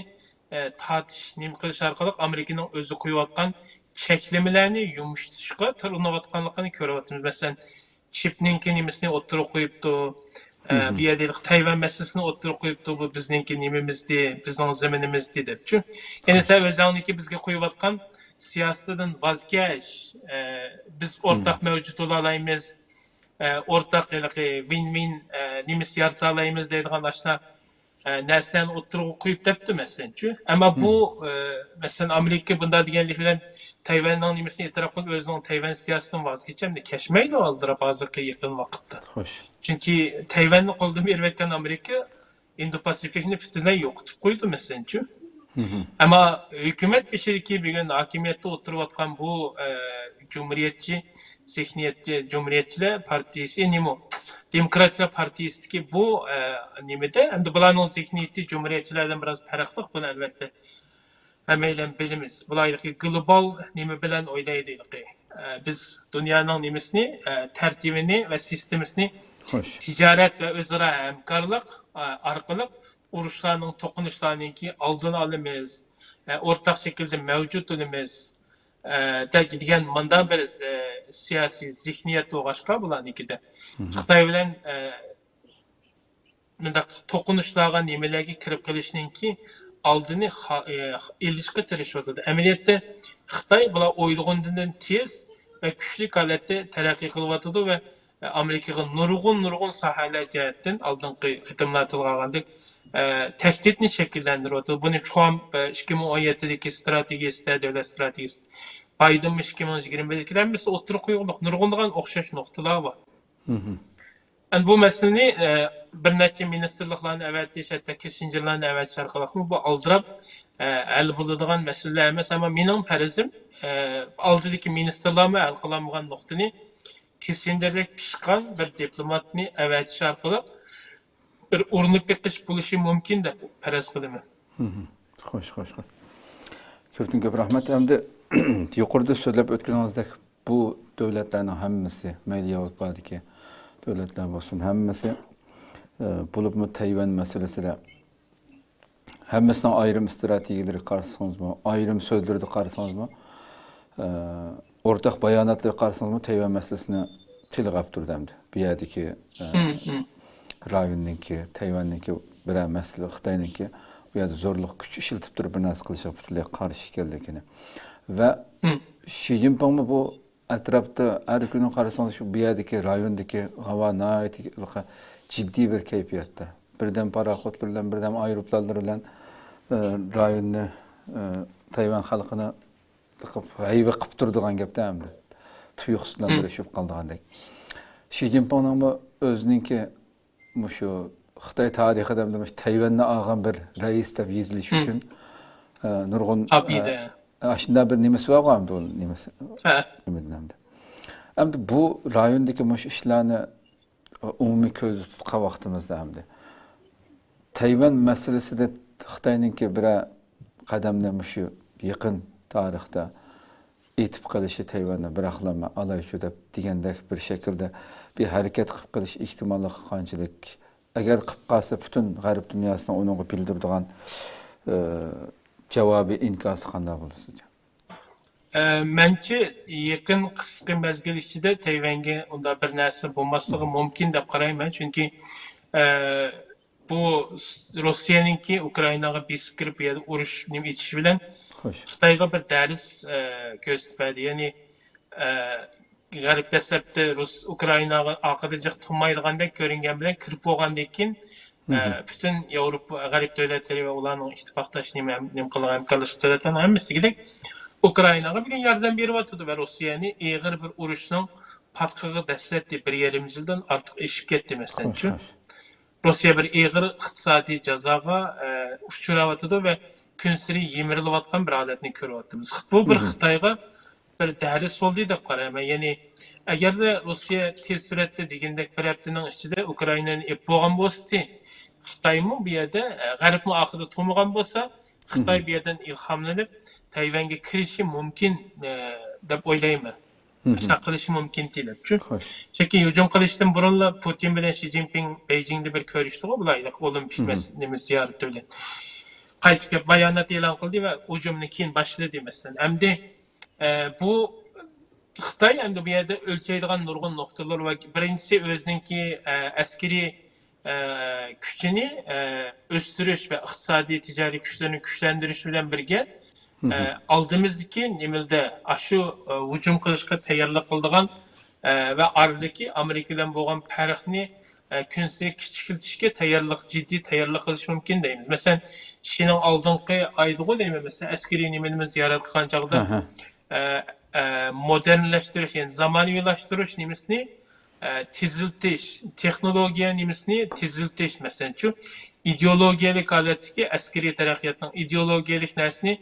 ئە، تارتىش، نېمە قىلىش ئارقىلىق ئامېرىكىنىڭ ئۆزى قويۇۋاتقان چەكلىمىلەرنى يۇمشىتىشقا تىرىنىۋاتقانلىقىنى كۆرۈۋاتىمىز. مەسىلەن، چىپنىڭكى نېمىسىنى ئوتتۇرىغا قويۇپتۇ. ئە، بۇ يەردە ھېلىقى تەيۋەن مەسىلىسىنى ئوتتۇرىغا قويۇپتۇ. بۇ بىزنىڭكى نېمىمىزدى، بىزنىڭ زېمىنىمىزدى دەپچۇ. يەنى سەن ئۆزۈڭنىڭكى بىزگە قويۇۋاتقان سىياسىتىدىن ۋاز كەچ. ئە، بىز ئورتاق مەۋجۇت بولالايمىز. ئە، ئورتاق ھېلىقى ۋىن ۋىن، ئە، نېمىسى يارىتالايمىز دەيدىغان ئاشۇنداق، ئە، نەرسىلەرنى ئوتتۇرىغا قويۇپ دەپتۇ، مەسىلەنچۇ. ئەمما بۇ، ئە، مەسىلەن، ئامېرىكا بۇنداق دېگەنلىكى بىلەن تەيۋەننىڭ نېمىسىنى ئېتىراپ قىلىپ، ئۆزىنىڭ تەيۋەن سىياسىتىدىن ۋاز كېچەمدۇ؟ كەچمەيدۇ ئالدىراپ ھازىرقى يېقىن ۋاقىتتا. خوش. چۈنكى تەيۋەننى قولدىن بېرىۋەتكەن ئامېرىكا ئىندو پاسىفىكنى پۈتۈنلەي يوقىتىپ قويدى، مەسىلەنچۇ. ئەمما ھۆكۈمەت بېشىدىكى بۈگۈن ھاكىمىيەتتە ئولتۇرۇۋاتقان بۇ، ئە، جۇمھۇرىيەتچى زېھنىيەتچى، جۇمھۇرىيەتچىلەر پارتىيىسى، نېمۇ، دېموكراتچىلار پارتىيىسىدىكى بۇ، ئە، نېمىدە، ئەمدى بۇلارنىڭ زېھنىيىتى جۇمھۇرىيەتچىلەردىن بىراز پەرقلىق، بۇنى ئەلۋەتتە ھەممەيلەن بىلىمىز. بۇلار ھېلىقى گلوبال نېمە بىلەن ئويلايدۇ ھېلىقى. ئە، بىز دۇنيانىڭ نېمىسىنى، ئە، تەرتىپىنى ۋە سىستېمىسىنى خوش. تىجارەت ۋە ئۆزئارا ھەمكارلىق، ئە، ئارقىلىق ئۇرۇشلارنىڭ، توقۇنۇشلارنىڭكى ئالدىنى ئالىمىز، ئە، ئورتاق شەكىلدە مەۋجۇت بولىمىز، ئە، دە-، دېگەن مۇنداق بىر، ئە، سىياسىي زېھنىيەت بولغاچقا بۇلارنىڭكىدە. خىتاي بىلەن، ئە، مۇنداق توقۇنۇشلارغا، نېمىلەرگە كىرىپ قېلىشنىڭكى ئالدىنى خا-، ئە، ئېلىشقا تىرىشىۋاتىدۇ. ئەمەلىيەتتە خىتاي بۇلار ئويلىغىنىدىن تېز ۋە كۈچلۈك ھالەتتە تەرەققىي قىلىۋاتىدۇ ۋە ئامېرىكىغا نۇرغۇن، نۇرغۇن ساھەلەر جەھەتتىن ئالدىنقى قېتىملار تىلغا ئالغاندەك، ئە، تەھدىتنى شەكىللەندۈرۈۋاتىدۇ. بۇنى ترامپ، ئە، ئىككى مىڭ ئون يەتتىدىكى ستراتېگىيىسىدە، دۆلەت ستراتېگىيىسىدە، بايدېنمۇ ئىككى مىڭ يىگىرمە بىردىكىدە ھەممىسى ئوتتۇرىغا قويغۇلۇق، نۇرغۇنلىغان ئوخشاش نۇقتىلار بار. ئەمدى بۇ مەسىلىنى، ئە، بىر نەچچە مىنىستىرلىقلارنى ئەۋەتىش، ھەتتا كىسسىنجېرلارنى ئەۋەتىش ئارقىلىقمۇ بۇ ئالدىراپ، ئە، ھەل بولىدىغان مەسىلىلەر ئەمەس. ئەمما مېنىڭ پەرىزىم، ئە، ئالدىدىكى مىنىستىرلارمۇ ھەل قىلالمىغان نۇقتىنى كىسسىنجېردەك پىشقان بىر دىپلوماتنى ئەۋەتىش ئارقىلىق بىر ئۇرۇنۇپ بېقىش بولۇشى مۇمكىن دەپ پەرەز قىلىمەن. خوش، خوش، خوش. كۆپتىن كۆپ رەھمەت. ئەمدى يۇقىرىدا سۆزلەپ ئۆتكىنىڭىزدەك بۇ دۆلەتلەرنىڭ ھەممىسى، مەيلى ياۋروپادىكى دۆلەتلەر بولسۇن، ھەممىسى، ئە، بولۇپمۇ تەيۋەن مەسىلىسىدە ھەممىسىنىڭ ئايرىم ئىستراتېگىيەلىرىگە قارىسىڭىزمۇ، ئايرىم سۆزلىرىدە قارىسىڭىزمۇ، ئە، ئورتاق باياناتلىرىغا قارىسىڭىزمۇ، تەيۋەن مەسىلىسىنى تىلغا ئاپتۇردى ئەمدى. بۇ يەردىكى، ئە، رايوننىڭكى، تەيۋەننىڭكى بىرەر مەسىلە، خىتاينىڭكى ئۇ يەردە زورلۇق كۈچ ئىشلىتىپ تۇرۇپ بىر نەرسە قىلىشىغا پۈتۈنلەي قارشى ئىكەنلىكىنى. ۋە شى جىنپىڭمۇ بۇ ئەتراپتا ھەر كۈنى قارىسىڭىز، شۇ بۇ يەردىكى رايوندىكى ھاۋا ناھايىتى جىددىي بىر كەيپىياتتا. بىردەم پاراخوتلار بىلەن، بىردەم ئايروپىلانلار بىلەن، ئە، رايوننى، ئە، تەيۋەن خەلقىنى ھەيۋە قىپ تۇرىدىغان گەپتە ئەمدى. تۇيۇقسىزلاندۇرۇش بولۇپ قالىدىغاندەك. شى جىنپىڭنىڭمۇ ئۆزىنىڭكى مۇشۇ خىتاي تارىخىدا ئەمدى مۇشۇ تەيۋەننى ئالغان بىر رەئىس دەپ يېزىلىش ئۈچۈن، ئە، نۇرغۇن، ئابىدە. ئە، ئاشۇنداق بىر نېمىسى بارغۇ ئەمدى ئۇ نېمىسى. ھە. نېمىدىن ئەمدى. ئەمدى بۇ رايوندىكى مۇشۇ ئىشلارنى ئومۇمىي كۆزدە تۇتقان ۋاقتىمىزدا ئەمدى تەيۋەن مەسىلىسىدە خىتاينىڭكى بىرەر قەدەمنى مۇشۇ يېقىن تارىختا ئېتىپ قېلىشى تەيۋەندە بىراقلا ئالايچۇ دەپ دېگەندەك بىر شەكىلدە بىر ھەرىكەت قىلىپ قېلىش ئېھتىماللىقى قانچىلىك؟ ئەگەر قىلىپ قالسا، پۈتۈن غەرب دۇنياسىنىڭ ئۇنىڭغا بىلدۈرىدىغان، ئى، جاۋابى، ئىنكاسى قانداق بولىدۇ سىزچە؟ ئە، مەنچە يېقىن قىسقا مەزگىل ئىچىدە تەيۋەنگە ئۇنداق بىر نەرسە بولماسلىقى مۇمكىن دەپ قارايمەن. چۈنكى، ئە، بۇ روسىيەنىڭكى ئۇكرائىناغا بېسىپ كىرىپ، بۇ يەردە ئۇرۇش نېمە ئېچىشى بىلەن خوش. خىتايغا بىر دەرس، ئە، كۆرسىتىپ بەردى. يەنى، ئە، غەرب دەسلەپتە رۇس ئۇكرائىناغا ئارقىدىن جىق تۇرمايدىغاندەك كۆرۈنگەن بىلەن كىرىپ بولغاندىن كېيىن، ئە، پۈتۈن ياۋروپا، غەرب دۆلەتلىرى ۋە ئۇلارنىڭ ئىتتىپاقداش نېمە، نېمە قىلغان ھەمكارلاشقان دۆلەتلەرنىڭ ھەممىسى دېگۈدەك ئۇكرائىناغا بۈگۈن ياردەم بېرىۋاتىدۇ ۋە روسىيەنى ئېغىر بىر ئۇرۇشنىڭ پاتقىقىغا دەسسەتتى. بىر يېرىم يىلدىن ئارتۇق ئېشىپ كەتتى، مەسىلەن، خوش، شۇ. خوش. روسىيە بىر ئېغىر ئىقتىسادىي جازاغا، ئە، ئۇچراۋاتىدۇ ۋە كۈنسېرى يېمىرىلىۋاتقان بىر ھالەتنى كۆرۈۋاتىمىز. بۇ بىر خىتايغا بىر دەرس بولدى دەپ قارايمەن. يەنى، ئەگەردە روسىيە تېز سۈرئەتتە دېگەندەك بىر ھەپتىنىڭ ئىچىدە ئۇكرائىنانى ئېلىپ بولغان بولسىدى، خىتايمۇ بۇ يەردە، ئە، غەربمۇ ئارقىدا تۇرمىغان بولسا، خىتاي بۇ يەردىن ئىلھاملىنىپ تەيۋەنگە كىرىشى مۇمكىن، ئە، دەپ ئويلايمەن. ئاشۇنداق قىلىشى مۇمكىن دېيىلىپچۇ. خوش. چۈنكى ھۇجۇم قىلىشتىن بۇرۇنلا پۇتىن بىلەن شى جىنپىڭ بېيجىڭدا بىر كۆرۈشتىغۇ، بۇلار ئېلىق ئولىمپىك مەس-، نېمە زىيارىتى بىلەن. قايتىپ كېلىپ بايانات ئېلان قىلدى ۋە ھۇجۇمنى كېيىن باشلىدى، مەسىلەن. ئەمدى، ئە، بۇ خىتاي ئەمدى بۇ يەردە ئۆلچەيدىغان نۇرغۇن نۇقتىلار ۋە بىرىنچىسى ئۆزىنىڭكى، ئە، ئەسكىرىي ئە، كۈچىنى، ئە، ئۆستۈرۈش ۋە ئىقتىسادىي، تىجارىي كۈچلىرىنى كۈچلەندۈرۈش بىلەن بىرگە، ئە، ئالدىمىزدىكى نېمىلدە ئاشۇ، ئە، ھۇجۇم قىلىشقا تەييارلىق قىلىدىغان، ئە، ۋە ئارىدىكى ئامېرىكا بىلەن بولغان پەرقنى، ئە، كۈنسېرى كىچىكلىتىشكە تەييارلىق، جىددىي تەييارلىق قىلىش مۇمكىن دەيمىز. مەسىلەن، شىنىڭ ئالدىنقى ئايدىغۇ دەيمەن، مەسىلەن، ئەسكىرىي نېمىنى زىيارەت قىلغان چاغدا، ئە، ئە، مودېرنلەشتۈرۈش، يەنى زامانىۋىلاشتۇرۇش نېمىسىنى، ئە، تېزلىتىش، تېخنولوگىيە نېمىسىنى تېزلىتىش، مەسىلەنچۇ، ئىدېئولوگىيەلىك ھالەتتىكى ئەسكىرىي تەرەققىياتنىڭ ئىدېئولوگىيەلىك نەرسىنى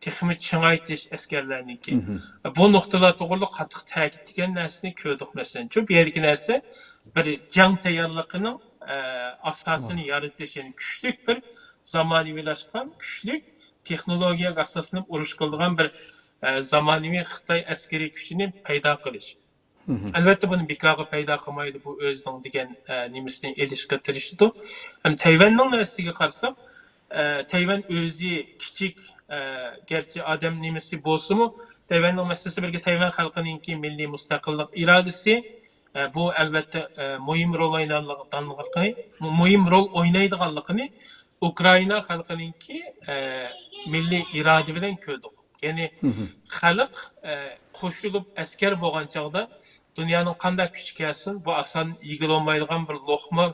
تېخىمۇ چىڭايتىش ئەسكەرلەرنىڭكى. بۇ نۇقتىلار توغرىلىق قاتتىق تەكىتلىگەن نەرسىنى كۆردۇق، مەسىلەنچۇ، بۇ يەردىكى نەرسە بىر جەڭ تەييارلىقىنىڭ، ئە، ئاساسىنى يارىتىش، يەنى كۈچلۈك بىر زامانىۋىلاشقان، كۈچلۈك تېخنولوگىيەگە ئاساسلىنىپ ئۇرۇش قىلىدىغان بىر، ئە، زامانىۋى خىتاي ئەسكىرىي كۈچىنى پەيدا قىلىش. ئەلۋەتتە، بۇنى بىكارغا پەيدا قىلمايدۇ، بۇ ئۆزىنىڭ دېگەن، ئە، نېمىسىنى ئېلىشقا تىرىشىدۇ. ھەم تەيۋەننىڭ نەرسىسىگە قارىساق، ئە، تەيۋەن ئۆزى كىچىك، ئە، گەرچە ئادەم نېمىسى بولسىمۇ، تەيۋەننىڭ مەسىلىسى بىرگە تەيۋەن خەلقىنىڭكى مىللىي مۇستەقىللىق ئىرادىسى، ئە، بۇ ئەلۋەتتە، ئە، مۇھىم رول ئوينايدىغانلىقىنى، مۇھىم رول ئوينايدىغانلىقىنى ئۇكرائىنا خەلقىنىڭكى، ئە، مىللىي ئىرادە بىلەن كۆردۇق. يەنى خەلق، ئە، قوشۇلۇپ ئەسكەر بولغان چاغدا دۇنيانىڭ قانداق كۈچى كەلسۇن، بۇ ئاسان يېگىلى بولمايدىغان بىر لوقما،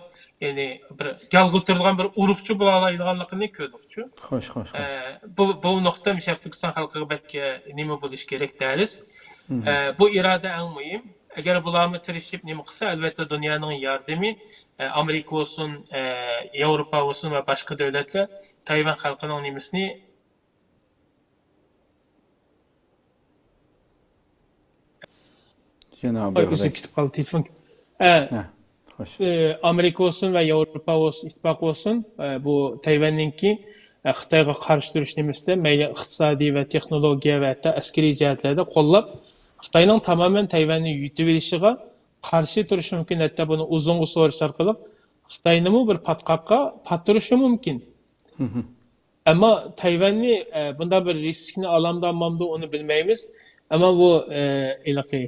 يەنى بىر گەلگە تۇرىدىغان بىر ئۇرۇقچى بولالايدىغانلىقىنى كۆردۇقچۇ. خوش، خوش، خوش. ئە، بۇ، بۇ نۇقتا مۇشۇ تۈركىستان خەلقىگە بەك، ئە، نېمە بولۇشى كېرەك، دەرس. ئە، بۇ ئىرادە ئەڭ مۇھىم. ئەگەر بۇلارمۇ تىرىشىپ نېمە قىلسا، ئەلۋەتتە دۇنيانىڭ ياردىمى، ئە، ئامېرىكا بولسۇن، ئە، ياۋروپا بولسۇن ۋە باشقا دۆلەتلەر تەيۋەن خەلقىنىڭ نېمىسىنى يەنە ئاي، ئۆزى كېتىپ قالدى تېلېفون. ئە، ھە، خوش. ئە، ئامېرىكا بولسۇن ۋە ياۋروپا بولسۇن، ئىتتىپاق بولسۇن، ئە، بۇ تەيۋەننىڭكى، ئە، خىتايغا قارشى تۇرۇش نېمىسىدە مەيلى ئىقتىسادىي ۋە تېخنولوگىيە ۋە ھەتتا ئەسكىرىي جەھەتلەردە قوللاپ، خىتاينىڭ تامامەن تەيۋەننى يۇتۇۋېلىشىغا قارشى تۇرۇشى مۇمكىن، ھەتتا بۇنى ئۇزۇنغا سورۇش ئارقىلىق خىتاينىمۇ بىر پاتقاققا پاتتۇرۇشى مۇمكىن. ئەمما تەيۋەننى، ئە، بۇنداق بىر رىسكنى ئالامدۇ، ئالمامدۇ، ئۇنى بىلمەيمىز. ئەمما بۇ، ئە، ھېلىقى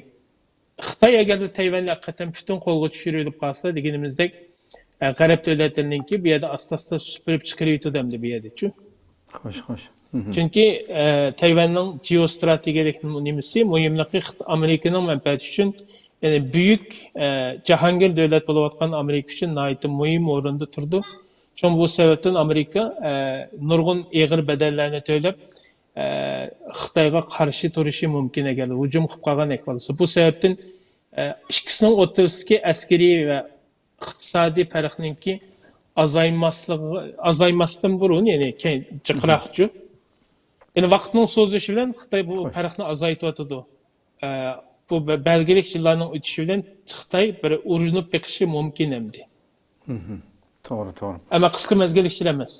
خىتاي ئەگەردە تەيۋەننى ھەقىقەتەن پۈتۈن قولغا چۈشۈرۈۋېلىپ قالسا، دېگىنىمىزدەك، ئە، غەرب دۆلەتلىرىنىڭكى بۇ يەردە ئاستا-ئاستا سۈپۈرۈپ چىقىرىۋېتىدۇ ئەمدى بۇ يەردىچۇ. خوش، خوش. چۈنكى، ئە، تەيۋەننىڭ جېئوستراتېگىيەلىك نېمىسى، مۇھىملىقى خىت-، ئامېرىكىنىڭ مەنپەئەتى ئۈچۈن، يەنى بۈيۈك، ئە، جاھانگىر دۆلەت بولۇۋاتقان ئامېرىكا ئۈچۈن ناھايىتى مۇھىم ئورۇندا تۇرىدۇ. شۇڭا بۇ سەۋەبتىن ئامېرىكا، ئە، نۇرغۇن ئېغىر بەدەللەرنى تۆلەپ، ئە، خىتايغا قارشى تۇرۇشى مۇمكىن، ئەگەر ھۇجۇم قىلىپ قالغان ئەھۋال بولسا. بۇ سەۋەبتىن، ئە، ئىككىسىنىڭ ئوتتۇرىسىدىكى ئەسكىرىي ۋە ئىقتىسادىي پەرقنىڭكى ئازايماسلىقى، ئازايماستىن بۇرۇن، يەنى كەين جىقراقچۇ. يەنى ۋاقىتنىڭ سوزۇلۇشى بىلەن خىتاي بۇ پەرقنى ئازايتىۋاتىدۇ. ئە، بۇ بە-، بەلگىلىك يىللارنىڭ ئۆتۈشى بىلەن خىتاي بىر ئۇرۇنۇپ بېقىشى مۇمكىن ئەمدى. توغرا، توغرا. ئەمما قىسقا مەزگىل ئىچىدە ئەمەس.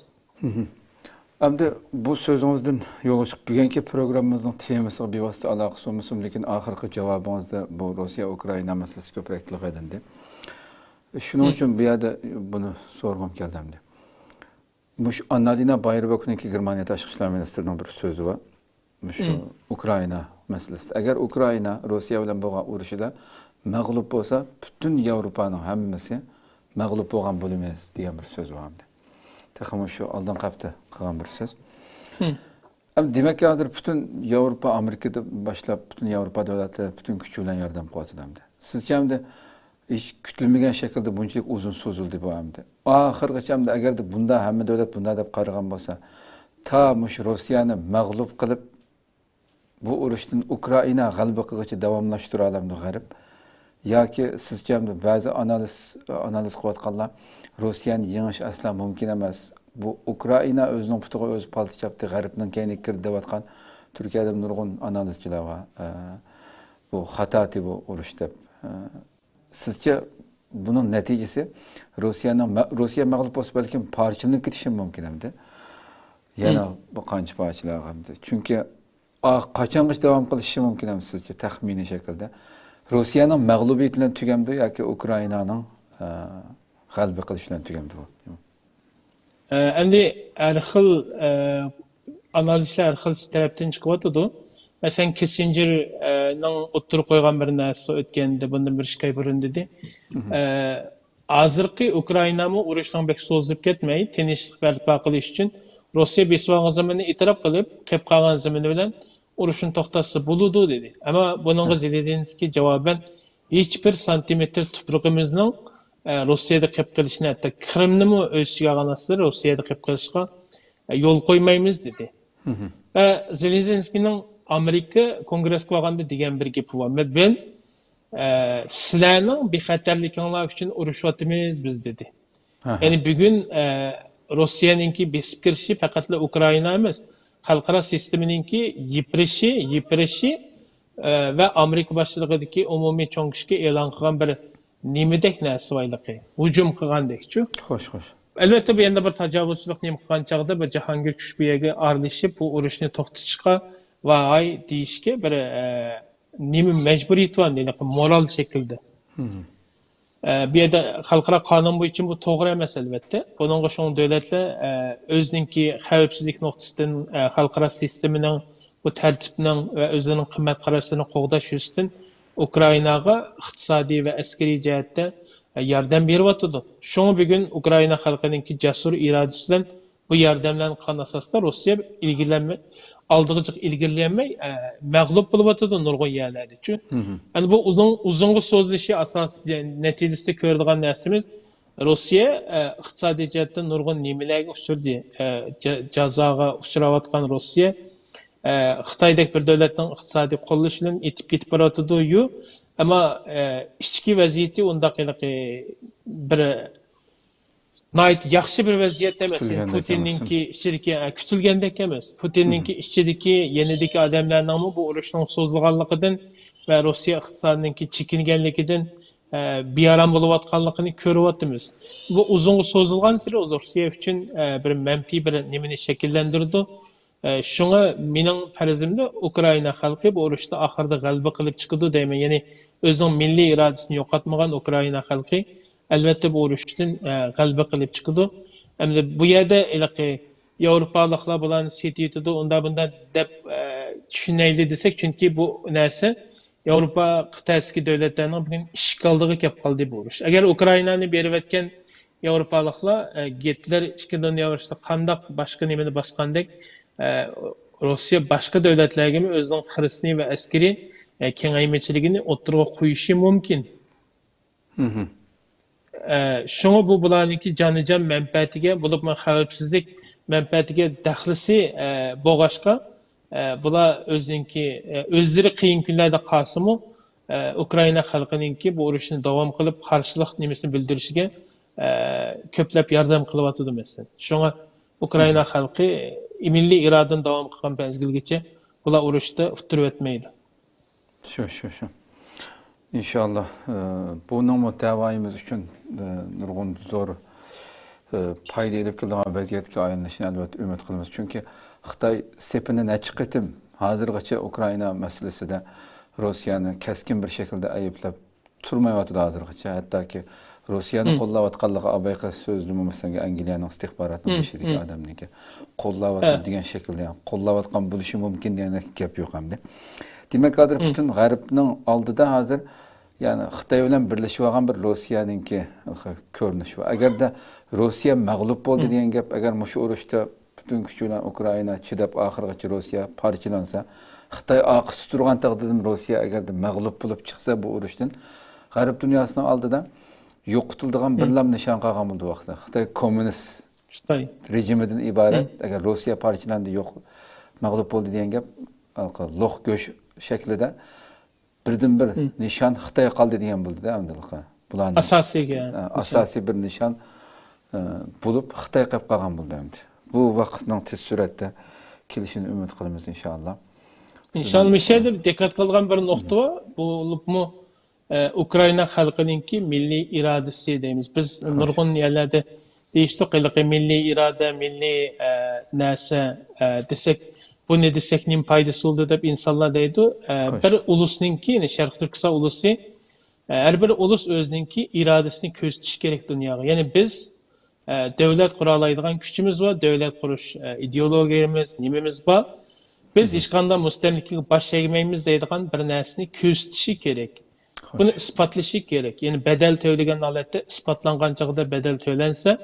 ئەمدى بۇ سۆزىڭىزدىن يولغا چىقىپ، بۈگۈنكى پروگراممىمىزنىڭ تېمىسىغا بىۋاسىتە ئالاقىسى بولمىسىمۇ، لېكىن ئاخىرقى جاۋابىڭىزدا بۇ روسىيە ئۇكرائىنا مەسىلىسى كۆپرەك تىلغا ئېلىندى. شۇنىڭ ئۈچۈن بۇ يەردە بۇنى سورىغۇم كەلدى ئەمدى. مۇشۇ ئاننالىنا بايېربوكنىڭكى، گېرمانىيە تاشقى ئىشلار مىنىستىرىنىڭ بىر سۆزى بار. مۇشۇ ئۇكرائىنا مەسىلىسىدە. ئەگەر ئۇكرائىنا روسىيە بىلەن بولغان ئۇرۇشىدا مەغلۇپ بولسا، پۈتۈن ياۋروپانىڭ ھەممىسى مەغلۇپ بولغان بولىمىز، دېگەن بىر سۆز بار ئەمدى. تېخىمۇ شۇ ئالدىنقى ھەپتە قىلغان بىر سۆز. ئەمدى دېمەك، ھازىر پۈتۈن ياۋروپا، ئامېرىكىدىن باشلاپ، پۈتۈن ياۋروپا دۆلەتلىرى پۈتۈن كۈچى بىلەن ياردەم قىلىۋاتىدۇ ئەمدى. سىزچە ئەمدى ھېچ كۈتۈلمىگەن شەكىلدە بۇنچىلىك ئۇزۇن سوزۇلدى بۇ ئەمدى. ئاخىرغىچە ئەمدى ئەگەردە بۇندا ھەممە دۆلەت بۇندا دەپ قارىغان بولسا، تا مۇشۇ روسىيەنى مەغلۇپ قىلىپ، بۇ ئۇرۇشتىن ئۇكرائىنا غەلىبە قىلغۇچە داۋاملاشتۇرالامدۇ غەرب؟ ياكى سىزچە ئەمدى بەزى ئانالىز، ئانالىز قىلىۋاتقانلار روسىيەنى يېڭىش ئەسلا مۇمكىن ئەمەس. بۇ ئۇكرائىنا ئۆزىنىڭ پۇتىغا ئۆزى پالتا چاپتى، غەربنىڭ كەينىگە كىردى دەۋاتقان تۈركىيەدە نۇرغۇن ئانالىزچىلار بار. ئە، بۇ خاتاتى بۇ ئۇرۇش دەپ. ئە، سىزچە بۇنىڭ نەتىجىسى روسىيەنىڭ مە-، روسىيە مەغلۇپ بولسا بەلكىم پارچىلىنىپ كېتىشى مۇمكىن ئەمدى. يەنە بىر قانچە پارچىلارغا ئەمدى. چۈنكى ئا-، قاچانغىچە داۋام قىلىشى مۇمكىن ئەمدى سىزچە تەخمىنىي شەكىلدە؟ روسىيەنىڭ مەغلۇبىيىتى بىلەن تۈگەمدۇ ياكى ئۇكرائىنانىڭ، ئە، غەلىبە قىلىشى بىلەن تۈگەمدۇ بۇ؟ ئە، ئەمدى ھەر خىل، ئە، ئانالىزلار ھەر خىل تەرەپتىن چىقىۋاتىدۇ. مەسىلەن، كىسسىنجېر، ئە، نىڭ ئوتتۇرىغا قويغان بىر نەرسىسى ئۆتكەندە، بۇندىن بىر ئىككى ئاي بۇرۇن دېدى. ئە، ھازىرقى ئۇكرائىنامۇ ئۇرۇشنىڭ بەك سوزۇلۇپ كەتمەي، تىنچلىق بەرپا قىلىش ئۈچۈن روسىيە بېسىۋالغان زېمىننى ئېتىراپ قىلىپ، قېلىپ قالغان زېمىنى بىلەن ئۇرۇشنى توختاتسا بولىدۇ، دېدى. ئەمما بۇنىڭغا زېلېنسكىي جاۋابەن، ھېچبىر سانتىمېتىر تۇپرىقىمىزنىڭ، ئە، روسىيەدە قېلىپ قېلىشىنى، ھەتتا قىرىمنىمۇ ئۆز ئىچىگە ئالغان ئاستىدا روسىيەدە قېلىپ قېلىشقا، ئە، يول قويمايمىز، دېدى. ۋە زېلېنسكىينىڭ ئامېرىكا كونگرېسكا بارغاندا دېگەن بىر گېپى بار. مەن، ئە، سىلەرنىڭ بىخەتەرلىكىڭلار ئۈچۈن ئۇرۇشۇۋاتىمىز بىز، دېدى. يەنى بۈگۈن، ئە، روسىيەنىڭكى بېسىپ كىرىشى پەقەتلا ئۇكرائىنا ئەمەس، خەلقئارا سىستېمىنىڭكى يىپىرىشى، يىپىرىشى، ئە، ۋە ئامېرىكا باشچىلىقىدىكى ئومۇمىي چوڭ كۈچكە ئېلان قىلغان بىر نېمىدەك نەرسە بايلىقى، ھۇجۇم قىلغاندەكچۇ. خوش، خوش. ئەلۋەتتە، بۇ يەنە بىر تاجاۋۇزچىلىق نېمە قىلغان چاغدا بىر جاھانگىر كۈچ بۇ يەرگە ئارىلىشىپ، بۇ ئۇرۇشنى توختىتىشقا ۋاي دېيىشكە بىر، ئە، نېمە مەجبۇرىيىتى بار، ھېلىقى مورال شەكلىدە. ئە، بۇ يەردە خەلقئارا قانۇن بويىچە بۇ توغرا ئەمەس، ئەلۋەتتە. بۇنىڭغا شۇڭا دۆلەتلەر، ئە، ئۆزىنىڭكى خەۋپسىزلىك نۇقتىسىدىن، ئە، خەلقئارا سىستېمىنىڭ بۇ تەرتىپنىڭ ۋە ئۆزىنىڭ قىممەت قاراشلىرىنى قوغداش يۈزىسىدىن ئۇكرائىناغا ئىقتىسادىي ۋە ئەسكىرىي جەھەتتە، ئە، ياردەم بېرىۋاتىدۇ. شۇڭا بۈگۈن ئۇكرائىنا خەلقىنىڭكى جەسۇر ئىرادىسى بىلەن بۇ ياردەملەرنى قىلغان ئاساستا روسىيە ئىلگىرىلەنمەي، ئالدىغا جىق ئىلگىرىلىيەلمەي، ئە، مەغلۇپ بولۇۋاتىدۇ نۇرغۇن يەرلەردىچۇ. ئەمدى بۇ ئۇزۇن، ئۇزۇنغا سوزۇلۇشى ئاساسىي نەتىجىسىدە كۆرىدىغان نەرسىمىز، روسىيە، ئە، ئىقتىسادىي جەھەتتىن نۇرغۇن نېمىلەرگە ئۇچرىدى. ئە، جا-، جازاغا ئۇچراۋاتقان روسىيە، ئە، خىتايدەك بىر دۆلەتنىڭ ئىقتىسادىي قوللىشى بىلەن ئېتىپ كېتىپ باراتىدۇ-يۇ. ئەمما، ئە، ئىچكى ۋەزىيىتى ئۇنداق ھېلىقى بىر ناھايىتى ياخشى بىر ۋەزىيەتتە ئەمەس. يەنى كۈتۈلگەندەك ئەمەس. پۇتىننىڭكى ئىچىدىكى، ئە، كۈتۈلگەندەك ئەمەس. پۇتىننىڭكى ئىچىدىكى، يېنىدىكى ئادەملەرنىڭمۇ بۇ ئۇرۇشنىڭ سوزۇلغانلىقىدىن ۋە روسىيە ئىقتىسادىنىڭكى چېكىنگەنلىكىدىن، ئە، بىئارام بولۇۋاتقانلىقىنى كۆرۈۋاتىمىز. بۇ ئۇزۇنغا سوزۇلغانسېرى روسىيە ئۈچۈن، ئە، بىر مەنپىي بىر نېمىنى شەكىللەندۈرىدۇ. ئە، شۇڭا مېنىڭ پەرىزىمدە ئۇكرائىنا خەلقى بۇ ئۇرۇشتا ئاخىرىدا غەلىبە قىلىپ چىقىدۇ دەيمەن. يەنى ئۆزىنىڭ مىللىي ئىرادىسىنى يوقاتمىغان ئۇكرائىنا خەلقى ئەلۋەتتە بۇ ئۇرۇشتىن، ئە، غەلىبە قىلىپ چىقىدۇ. ئەمدى بۇ يەردە ھېلىقى ياۋروپالىقلار بۇلارنى سېتىۋېتىدۇ، ئۇنداق بۇنداق دەپ، ئە، چۈشىنەيلى دېسەك، چۈنكى بۇ نەرسە ياۋروپا قىتئەسىدىكى دۆلەتلەرنىڭ بۈگۈن ئىشىك ئالدىغا كەپ قالدى بۇ ئۇرۇش. ئەگەر ئۇكرائىنانى بېرىۋەتكەن ياۋروپالىقلار، ئە، گىتلېر ئىككىنچى دۇنيا ئۇرۇشىدا قانداق باشقا نېمىنى باسقاندەك، ئە، روسىيە باشقا دۆلەتلەرگىمۇ ئۆزىنىڭ خىرىسىنى ۋە ئەسكىرى، ئە، كېڭەيمىچىلىكىنى ئوتتۇرىغا قويۇشى مۇمكىن. ئە، شۇڭا بۇ بۇلارنىڭكى جانىجان مەنپەئەتىگە، بولۇپمۇ خەۋپسىزلىك مەنپەئەتىگە دەخلىسى، ئە، بولغاچقا، ئە، بۇلار ئۆزىنىڭكى، ئە، ئۆزلىرى قىيىن كۈنلەردە قالسىمۇ، ئە، ئۇكرائىنا خەلقىنىڭكى بۇ ئۇرۇشنى داۋام قىلىپ، قارشىلىق نېمىسىنى بىلدۈرۈشىگە، ئە، كۆپلەپ ياردەم قىلىۋاتىدۇ، مەسىلەن. شۇڭا ئۇكرائىنا خەلقى مىللىي ئىرادىنى داۋام قىلغان مەزگىلگىچە بۇلار ئۇرۇشتا ئۇتتۇرۇۋەتمەيدۇ. شۇ، شۇ، شۇ. ئىنشاللا، ئە، بۇنىڭمۇ تەۋايىمىز ئۈچۈن، ئە، نۇرغۇن زور ئى، پايدا ئېلىپ كېلىدىغان ۋەزىيەتكە ئايلىنىشىنى ئەلۋەتتە ئۈمىد قىلىمىز. چۈنكى خىتاي سېپىنى نەچچە قېتىم ھازىرغىچە ئۇكرائىنا مەسىلىسىدە روسىيەنى كەسكىن بىر شەكىلدە ئەيىبلەپ تۇرمايۋاتىدۇ ھازىرغىچە. ھەتتاكى روسىيەنى قوللاۋاتقانلىقى، ئا ۋە قى سۆزىدىمۇ، مەسىلەن، ئەنگلىيەنىڭ ئىستىخباراتىنىڭ بېشىدىكى ئادەمنىڭكى قوللاۋاتىدۇ دېگەن شەكىلدە، يەنى قوللاۋاتقان بولۇشى مۇمكىن دېگەن گەپ يوق ئەمدى. دېمەك، ھازىر پۈتۈن غەربنىڭ ئالدىدا ھازىر، يەنى خىتاي بىلەن بىرلىشىۋالغان بىر روسىيەنىڭكى كۆرۈنۈشى بار. ئەگەردە روسىيە مەغلۇپ بولدى دېگەن گەپ، ئەگەر مۇشۇ ئۇرۇشتا پۈتۈن كۈچى بىلەن ئۇكرائىنا چىداپ، ئاخىرغىچە روسىيە پارچىلانسا، خىتاي ئارقىسىدا تۇرغان تەقدىردىمۇ روسىيە ئەگەردە مەغلۇپ بولۇپ چىقسا بۇ ئۇرۇشتىن، غەرب دۇنياسىنىڭ ئالدىدا يوقىتىلىدىغان بىرلام نىشان قالغان بولىدۇ ۋاقتىدا. خىتاي كوممۇنىست خىتاي. رېجىمىدىن ئىبارەت، ئەگەر روسىيە پارچىلاندى، يوق، مەغلۇپ بولدى دېگەن گەپ، ھېلىقى لوق گۆش شەكلىدە بىردىنبىر نىشان خىتاي قالدى دېگەن بولدى-دە، ئەمدى بۇلارنىڭ. ئاساسىي، ئە، ئاساسىي بىر نىشان، ئە، بولۇپ خىتاي قېلىپ قالغان بولدى ئەمدى. بۇ ۋاقىتنىڭ تېز سۈرئەتتە كېلىشىنى ئۈمىد قىلىمىز، ئىنشائاللا. ئىنشائاللا. مۇشۇ يەردە دىققەت قىلىدىغان بىر نۇقتا بار. بولۇپمۇ، ئە، ئۇكرائىنا خەلقىنىڭكى مىللىي ئىرادىسى دەيمىز. بىز نۇرغۇن يەرلەردە دېيىشتۇق، ھېلىقى مىللىي ئىرادە، مىللىي، ئە، نەرسە، ئە، دېسەك، بۇنى دېسەك نېمە پايدىسى بولىدۇ دەپ ئىنسانلار دەيدۇ. ئە، بىر ئۇلۇسنىڭكى، يەنى شەرقىي تۈركىستان ئۇلۇسى، ئە، ھەر بىر ئۇلۇس ئۆزىنىڭكى ئىرادىسىنى كۆرسىتىشى كېرەك دۇنياغا. يەنى بىز، ئە، دۆلەت قۇرالايدىغان كۈچىمىز بار، دۆلەت قۇرۇش، ئە، ئىدېئولوگىيەمىز، نېمىمىز بار. بىز ھېچقانداق مۇستەملىكىگە باش ئەگمەيمىز دەيدىغان بىر نەرسىنى كۆرسىتىشى كېرەك. بۇنى ئىسپاتلىشى كېرەك. يەنى بەدەل تۆلىگەن ھالەتتە ئىسپاتلانغان چاغدا بەدەل تۆلەنسە،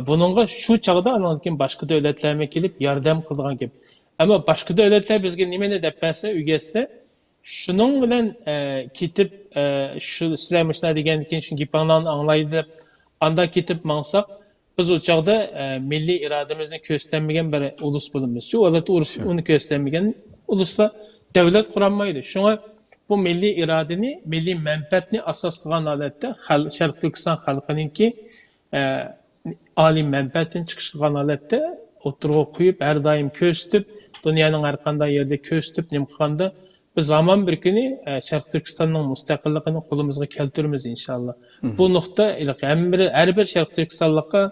بۇنىڭغا شۇ چاغدا ئانان كېيىن باشقا دۆلەتلەرمۇ كېلىپ ياردەم قىلىدىغان گەپ. ئەمما باشقا دۆلەتلەر بىزگە نېمىنى دەپ بەرسە، ئۆگەتسە، شۇنىڭ بىلەن، ئە، كېتىپ، ئە، شۇ سىلەر مۇشۇنداق دېگەندىن كېيىن شۇ گېپىڭلارنى ئاڭلايلى دەپ، ئانداق كېتىپ ماڭساق، بىز ئۇ چاغدا، ئە، مىللىي ئىرادىمىزنى كۆرسىتەلمىگەن بىر ئۇلۇس بولىمىز. شۇ ھالەتتە ئۇرۇس-، ئۇنى كۆرسىتەلمىگەن ئۇلۇسلار دۆلەت قۇرالمايدۇ. شۇڭا بۇ مىللىي ئىرادىنى، مىللىي مەنپەئەتنى ئاساس قىلغان ھالەتتە خەل-، شەرقىي تۈركىستان خەلقىنىڭكى، ئە، ئالىي مەنپەئەتتىن چىقىش قىلغان ھالەتتە ئوتتۇرىغا قويۇپ، ھەر دائىم كۆرسىتىپ، دۇنيانىڭ ھەر قانداق يېرىدە كۆرسىتىپ، نېمە قىلغاندا، بىز ھامان بىر كۈنى، ئە، شەرقىي تۈركىستاننىڭ مۇستەقىللىقىنى قولىمىزغا كەلتۈرىمىز، ئىنشائاللا. بۇ نۇقتا ھېلىقى ھەممە بىر، ھەر بىر شەرقىي تۈركىستانلىققا،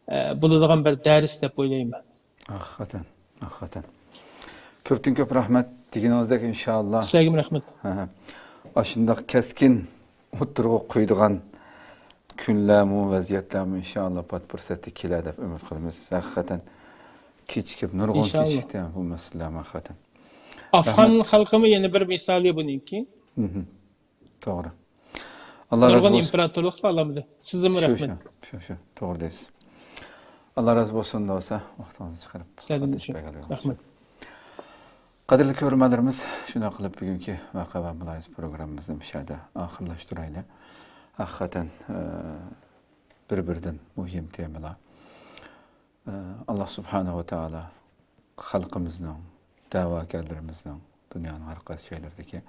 ئە، بولىدىغان بىر دەرس دەپ ئويلايمەن. ھەقىقەتەن، ھەقىقەتەن. كۆپتىن كۆپ رەھمەت دېگىنىڭىزدەك، ئىنشائاللا. سىلەرگىمۇ رەھمەت. ھە، ھە. ئاشۇنداق كەسكىن ئوتتۇرىغا قويىدىغان كۈنلەرمۇ، ۋەزىيەتلەرمۇ، ئىنشائاللا، پات پۇرسەتتە كېلەر دەپ ئۈمىد قىلىمىز. ھەقىقەتەن كېچىكىپ، نۇرغۇن ئىنشائاللا. كېچىكتى بۇ مەسىلىلەرمۇ، ھەقىقەتەن. ئافغان رەھمەت. خەلقىمۇ يەنە بىر مىسالى بۇنىڭكى. مھم. توغرا. ئاللا رازى نۇرغۇن بولسۇن. ئىمپېراتورلۇقلار ئالامىدى. سىزمۇ شۇ، رەھمەت. شۇ، شۇ، شۇ. توغرا دەيسىز. ئاللا رازى بولسۇن دوستلار. ۋاقتىڭىزنى چىقىرىپ سىلەردىن خاتىرە شۇ. بەرگەنلىكىڭىز ئۈچۈن. رەھمەت. قەدىرلىك كۆرۈرمەنلىرىمىز، شۇنداق قىلىپ بۈگۈنكى ۋەقە ۋە مۇلاھىزە پروگراممىمىزنى مۇشۇ يەردە ئاخىرلاشتۇرايلى. ھەقىقەتەن، ئە، بىر-بىرىدىن مۇھىم تېمىلار. ئاللا سۇبھانەھۇ ۋە تائالا خەلقىمىزنىڭ، دەۋاگەرلىرىمىزنىڭ دۇنيانىڭ ھەر قايسى جايلىرىدىكى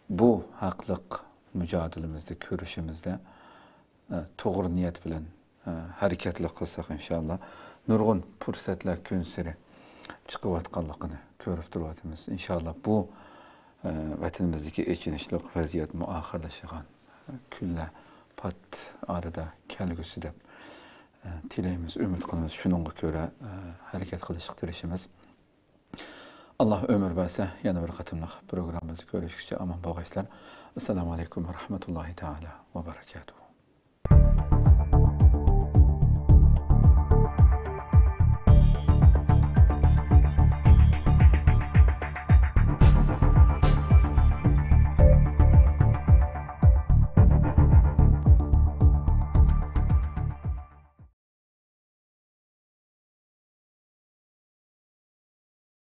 بۇ ھەقلىق مۇجادىلىمىزدە، كۈرىشىمىزدە، ئە، توغرا نىيەت بىلەن، ئە، ھەرىكەتلىك قىلساق، ئىنشائاللا، نۇرغۇن پۇرسەتلەر كۈنسېرى چىقىۋاتقانلىقىنى كۆرۈپ تۇرۇۋاتىمىز. ئىنشائاللا، بۇ، ئە، ۋەتىنىمىزدىكى ئېچىنىشلىق ۋەزىيەتمۇ ئاخىرلىشىدىغان كۈنلەر پات ئارىدا كەلگۈسى دەپ، ئە، تىلەيمىز، ئۈمىد قىلىمىز. شۇنىڭغا كۆرە، ئە، ھەرىكەت قىلىشقا تىرىشىمىز. ئاللا ئۆمۈر بەرسە، يەنە بىر قېتىملىق پروگراممىمىزدا كۆرۈشكىچە ئامان بولغايسىلەر. ئەسسالامۇ ئەلەيكۇم ۋە رەھمەتۇللاھى تائالا ۋە بەرەكاتۇھۇ.